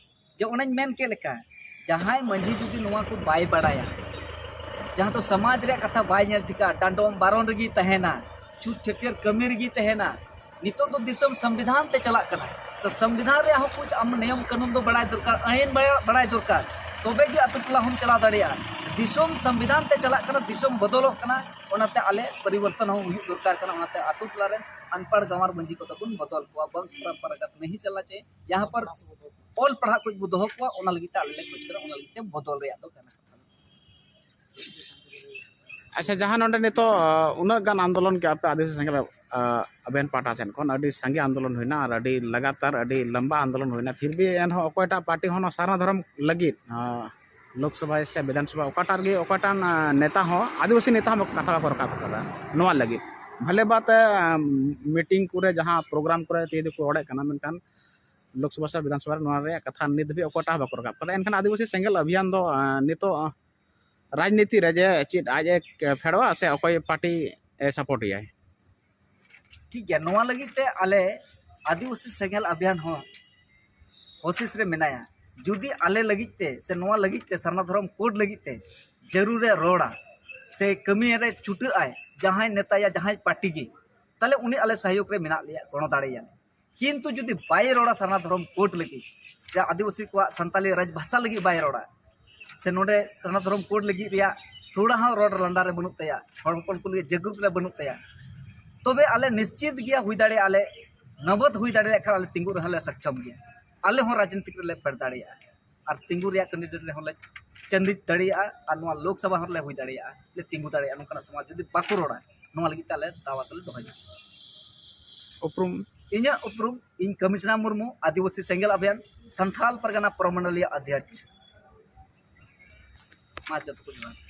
ᱡᱮ ᱚᱱᱮᱧ ᱢᱮᱱ ᱠᱮᱫ ᱞᱮᱠᱟ, ᱡᱟᱦᱟᱸᱭ ᱢᱟᱹᱡᱷᱤ ᱡᱩᱫᱤ ᱱᱚᱣᱟ ᱠᱚ ᱵᱟᱭ ᱵᱟᱲᱟᱭᱟ, ᱡᱟᱦᱟᱸ ᱫᱚ ᱥᱚᱢᱟᱡᱽ ᱨᱮᱭᱟᱜ ᱠᱟᱛᱷᱟ ᱵᱟᱭ ᱧᱮᱞ ᱴᱷᱤᱠᱟ, ᱰᱟᱸᱰᱚᱢ ᱵᱟᱨᱚᱱ ᱨᱮᱜᱮᱭ ᱛᱟᱦᱮᱱᱟ, ᱪᱷᱩᱛ ᱪᱷᱟᱹᱴᱭᱟᱹᱨ ᱠᱟᱹᱢᱤ ᱨᱮᱜᱮᱭ ᱛᱟᱦᱮᱱᱟ, ᱱᱤᱛᱚᱜ ᱫᱚ ᱫᱤᱥᱚᱢ ᱥᱚᱝᱵᱤᱫᱷᱟᱱ ᱛᱮ ᱪᱟᱞᱟᱜ ᱠᱟᱱᱟ᱾ ᱛᱚ ᱥᱚᱝᱵᱤᱫᱷᱟᱱ ᱨᱮᱭᱟᱜ ᱦᱚᱸ ᱠᱩᱪ ᱟᱢ ᱱᱤᱭᱚᱢ ᱠᱟᱹᱱᱩᱱ ᱫᱚ ᱵᱟᱲᱟᱭ ᱫᱚᱨᱠᱟᱨ, ᱟᱹᱭᱤᱱ ᱵᱟᱲᱟᱭ, ᱵᱟᱲᱟᱭ ᱫᱚᱨᱠᱟᱨ, ᱛᱚᱵᱮ ᱜᱮ ᱟᱛᱳ ᱴᱚᱞᱟ ᱦᱚᱸᱢ ᱪᱟᱞᱟᱣ ᱫᱟᱲᱮᱭᱟᱜᱼᱟ᱾ ᱫᱤᱥᱚᱢ ᱥᱚᱝᱵᱤᱫᱷᱟᱱ ᱛᱮ ᱪᱟᱞᱟᱜ ᱠᱟᱱᱟ, ᱫᱤᱥᱚᱢ ᱵᱚᱫᱚᱞᱚᱜ ᱠᱟᱱᱟ, ᱚᱱᱟᱛᱮ ᱟᱞᱮ ᱯᱚᱨᱤᱵᱚᱨᱛᱚᱱ ᱦᱚᱸ ᱦᱩᱭᱩᱜ ᱫᱚᱨᱠᱟᱨ ᱠᱟᱱᱟ᱾ ᱚᱱᱟᱛᱮ ᱟᱛᱳ ᱴᱚᱞᱟ ᱨᱮᱱ ᱟᱱᱯᱟᱲ ᱜᱟᱶᱟᱨ ᱢᱟᱹᱡᱷᱤ ᱠᱚᱫᱚ ᱵᱚᱱ ᱵᱚᱫᱚᱞ ᱠᱚᱣᱟ, ᱵᱚᱝᱥ ᱯᱚᱨᱚᱢᱯᱚᱨᱟᱜᱚᱛ ᱱᱟᱦᱤ ᱪᱟᱞᱱᱟ ᱪᱟᱦᱤᱭᱮ᱾ ᱡᱟᱦᱟᱸ ᱯᱟᱨ ᱚᱞ ᱯᱟᱲᱦᱟᱜ ᱠᱚ ᱵᱚ ᱫᱚᱦᱚ ᱠᱚᱣᱟ, ᱚᱱᱟ ᱞᱟᱹᱜᱤᱫ ᱛᱮ ᱟᱞᱮ ᱞᱮ ᱠᱷᱚᱡᱽ ᱠᱟᱱᱟ, ᱚᱱᱟ ᱞᱟᱹᱜᱤᱫ ᱛᱮ ᱵᱚᱫᱚᱞ ᱨᱮᱭᱟᱜ ᱫᱚ ᱠᱟᱱᱟ ᱠᱟᱛᱷᱟ ᱫᱚ᱾ ᱟᱪᱪᱷᱟ, ᱡᱟᱦᱟᱸ ᱱᱚᱰᱮ ᱱᱤᱛᱚᱜ, ᱟ, ᱩᱱᱟᱹᱜ ᱜᱟᱱ ᱟᱱᱫᱳᱞᱚᱱ ᱠᱮᱜᱼᱟ ᱯᱮ ᱟᱹᱫᱤᱵᱟᱹᱥᱤ ᱥᱮᱸᱜᱮᱞ, ᱟ, ᱟᱵᱮᱱ ᱯᱟᱦᱴᱟ ᱥᱮᱱ ᱠᱷᱚᱱ ᱟᱹᱰᱤ ᱥᱟᱸᱜᱮ ᱟᱱᱫᱳᱞᱚᱱ ᱦᱩᱭᱱᱟ ᱟᱨ ᱟᱹᱰᱤ ᱞᱟᱜᱟᱛᱟᱨ ᱟᱹᱰᱤ ᱞᱟᱢᱵᱟ ᱟᱱᱫᱳᱞᱚᱱ ᱦᱩᱭᱱᱟ, ᱯᱷᱤᱨ ᱵᱷᱤ ᱮᱱᱦᱚᱸ ᱚᱠᱚᱭᱴᱟᱜ ᱯᱟᱨᱴᱤ ᱦᱚᱸ ᱱᱚᱣᱟ ᱥᱟᱨᱱᱟ ᱫᱷᱚᱨᱚᱢ ᱞᱟᱹᱜᱤᱫ, ᱟ, ᱞᱳᱠᱥᱚᱵᱷᱟ ᱥᱮ ᱵᱤᱫᱷᱟᱱ ᱥᱚᱵᱷᱟ ᱚᱠᱟᱴᱟᱜ ᱨᱮᱜᱮ ᱚᱠᱟᱴᱟᱜ, ᱟ, ᱱᱮᱛᱟ ᱦᱚᱸ ᱟᱹᱫᱤᱵᱟᱹᱥᱤ ᱱᱮᱛᱟ ᱦᱚᱸ ᱠᱟᱛᱷᱟ ᱵᱟᱠᱚ ᱨᱟᱠᱟᱵ ᱠᱟᱫᱟ ᱱᱚᱣᱟ ᱞᱟᱹᱜᱤᱫ᱾ ᱵᱷᱟᱞᱮ ᱵᱟᱛ, ᱟ, ᱢᱤᱴᱤᱝ ᱠᱚᱨᱮ ᱡᱟᱦᱟᱸ ᱯᱨᱳᱜᱨᱟᱢ ᱠᱚᱨᱮ ᱛᱤ ᱫᱚᱠᱚ ᱨᱚᱲᱮᱫ ᱠᱟᱱᱟ, ᱢᱮᱱᱠᱷᱟᱱ ᱞᱳᱠᱥᱚᱵᱷᱟ ᱥᱮ ᱵᱤᱫᱷᱟᱱ ᱥᱚᱵᱷᱟ ᱨᱮ ᱱᱚᱣᱟ ᱨᱮᱭᱟᱜ ᱠᱟᱛᱷᱟ ᱱᱤᱛ ᱫᱷᱟᱹᱵᱤᱡ ᱚᱠᱚᱭᱴᱟᱜ ᱦᱚᱸ ᱵᱟᱠᱚ ᱨᱟᱠᱟᱵ ᱠᱟᱫᱟ᱾ ᱮᱱᱠᱷᱟᱱ ᱟᱹᱫᱤᱵᱟᱹᱥᱤ ᱥᱮᱸᱜᱮᱞ ᱚᱵᱷᱤᱭᱟᱱ ᱫᱚ, ᱟ, ᱱᱤᱛᱚᱜ, ᱟ, ᱨᱟᱡᱽᱱᱤᱛᱤ ᱨᱮ ᱡᱮ ᱪᱮᱫ ᱟᱡ ᱮ ᱯᱷᱮᱰᱚᱜᱼᱟ ᱥᱮ ᱚᱠᱚᱭ ᱯᱟᱨᱴᱤ ᱮ ᱥᱟᱯᱳᱨᱴ ᱮᱭᱟᱭ? ᱴᱷᱤᱠ ᱜᱮᱭᱟ, ᱱᱚᱣᱟ ᱞᱟᱹᱜᱤᱫ ᱛᱮ ᱟᱞᱮ ᱟᱹᱫᱤᱵᱟᱹᱥᱤ ᱥᱮᱸᱜᱮᱞ ᱚᱵᱷᱤᱭᱟᱱ ᱦᱚᱸ ᱠᱳᱥᱤᱥ ᱨᱮ ᱢᱮᱱᱟᱭᱟ᱾ ᱡᱩᱫᱤ ᱟᱞᱮ ᱞᱟᱹᱜᱤᱫ ᱛᱮ ᱥᱮ ᱱᱚᱣᱟ ᱞᱟᱹᱜᱤᱫ ᱛᱮ, ᱥᱟᱨᱱᱟ ᱫᱷᱚᱨᱚᱢ ᱠᱳᱰ ᱞᱟᱹᱜᱤᱫ ᱛᱮ ᱡᱟᱹᱨᱩᱲᱮ ᱨᱚᱲᱟ ᱥᱮ ᱠᱟᱹᱢᱤ ᱨᱮ ᱪᱷᱩᱴᱟᱹᱜ ᱟᱭ, ᱡᱟᱦᱟᱸᱭ ᱱᱮᱛᱟ ᱭᱟ, ᱡᱟᱦᱟᱸᱭ ᱯᱟᱨᱴᱤ ᱜᱮ, ᱛᱟᱦᱞᱮ ᱩᱱᱤ ᱟᱞᱮ ᱥᱚᱦᱭᱳᱜᱽ ᱨᱮ ᱢᱮᱱᱟᱜ ᱞᱮᱭᱟ, ᱜᱚᱲᱚ ᱫᱟᱲᱮᱭᱟᱞᱮ᱾ ᱠᱤᱱᱛᱩ ᱡᱩᱫᱤ ᱵᱟᱭ ᱨᱚᱲᱟ ᱥᱟᱨᱱᱟ ᱫᱷᱚᱨᱚᱢ ᱠᱳᱰ ᱞᱟᱹᱜᱤᱫ, ᱥᱮ ᱟᱹᱫᱤᱵᱟᱹᱥᱤ ᱠᱚᱣᱟᱜ ᱥᱟᱱᱛᱟᱞᱤ ᱨᱟᱡᱽ ᱵᱷᱟᱥᱟ ᱞᱟᱹᱜᱤᱫ ᱵᱟᱭ ᱨᱚᱲᱟ, ᱥᱮ ᱱᱚᱰᱮ ᱥᱟᱨᱱᱟ ᱫᱷᱚᱨᱚᱢ ᱠᱳᱰ ᱞᱟᱹᱜᱤᱫ ᱨᱮᱭᱟᱜ ᱛᱷᱚᱲᱟ ᱦᱚᱸ ᱨᱚᱲ ᱞᱟᱸᱫᱟ ᱨᱮ ᱵᱟᱹᱱᱩᱜ ᱛᱟᱭᱟ, ᱦᱚᱲ ᱦᱚᱯᱚᱱ ᱠᱚ ᱞᱟᱹᱜᱤᱫ ᱡᱟᱜᱽᱨᱩᱛ ᱨᱮ ᱵᱟᱹᱱᱩᱜ ᱛᱟᱭᱟ, ᱛᱚᱵᱮ ᱟᱞᱮ ᱱᱤᱥᱪᱤᱛ ᱜᱮᱭᱟ, ᱦᱩᱭ ᱫᱟᱲᱮᱭᱟᱜᱼᱟ ᱞᱮ, ᱱᱚᱵᱚᱫ ᱦᱩᱭ ᱫᱟᱲᱮᱭᱟᱜ ᱠᱷᱟᱱ ᱟᱞᱮ ᱛᱤᱸᱜᱩ ᱨᱮᱦᱚᱸ ᱞᱮ ᱥᱚᱠᱪᱷᱚᱢ ᱜᱮᱭᱟ᱾ ᱟᱞᱮ ᱦᱚᱸ ᱨᱟᱡᱽᱱᱤᱛᱤ ᱨᱮᱞᱮ ᱯᱷᱮᱰ ᱫᱟᱲᱮᱭᱟᱜᱼᱟ ᱟᱨ ᱛᱤᱸᱜᱩ ᱨᱮᱭᱟᱜ ᱠᱮᱱᱰᱤᱰᱮᱴ ᱨᱮᱦᱚᱸ ᱞᱮ ᱪᱟᱹᱱᱫᱤᱡ ᱫᱟᱲᱮᱭᱟᱜᱼᱟ ᱟᱨ ᱱᱚᱣᱟ ᱞᱳᱠᱥᱚᱵᱷᱟ ᱦᱚᱸ ᱞᱮ ᱦᱩᱭ ᱫᱟᱲᱮᱭᱟᱜᱼᱟ, ᱞᱮ ᱛᱤᱸᱜᱩ ᱫᱟᱲᱮᱭᱟᱜᱼᱟ᱾ ᱱᱚᱝᱠᱟᱱᱟᱜ ᱥᱚᱢᱟᱡᱽ ᱡᱩᱫᱤ ᱵᱟᱠᱚ ᱨᱚᱲᱟ, ᱱᱚᱣᱟ ᱞᱟᱹᱜᱤᱫ ᱛᱮ ᱟᱞᱮ ᱫᱟᱣᱟ ᱛᱮᱞᱮ ᱫᱚᱦᱚᱭᱟ᱾ ᱩᱯᱨᱩᱢ? ᱤᱧᱟᱹᱜ ᱩᱯᱨᱩᱢ, ᱤᱧ ᱠᱚᱢᱤᱥᱱᱟ ᱢᱩᱨᱢᱩ, ᱟᱹᱫᱤᱵᱟᱹᱥᱤ ᱥᱮᱸᱜᱮᱞ ᱚᱵᱷᱤᱭᱟᱱ, ᱥᱟᱱᱛᱷᱟᱞ ᱯᱟᱨᱜᱟᱱᱟ ᱯᱨᱚᱢᱚᱱᱰᱚᱞᱤᱭᱟ ᱚᱫᱷᱭᱚᱠᱷ᱾ ᱢᱟ ᱡᱚᱛᱚ ᱠᱚ ᱡᱚᱦᱟᱨ᱾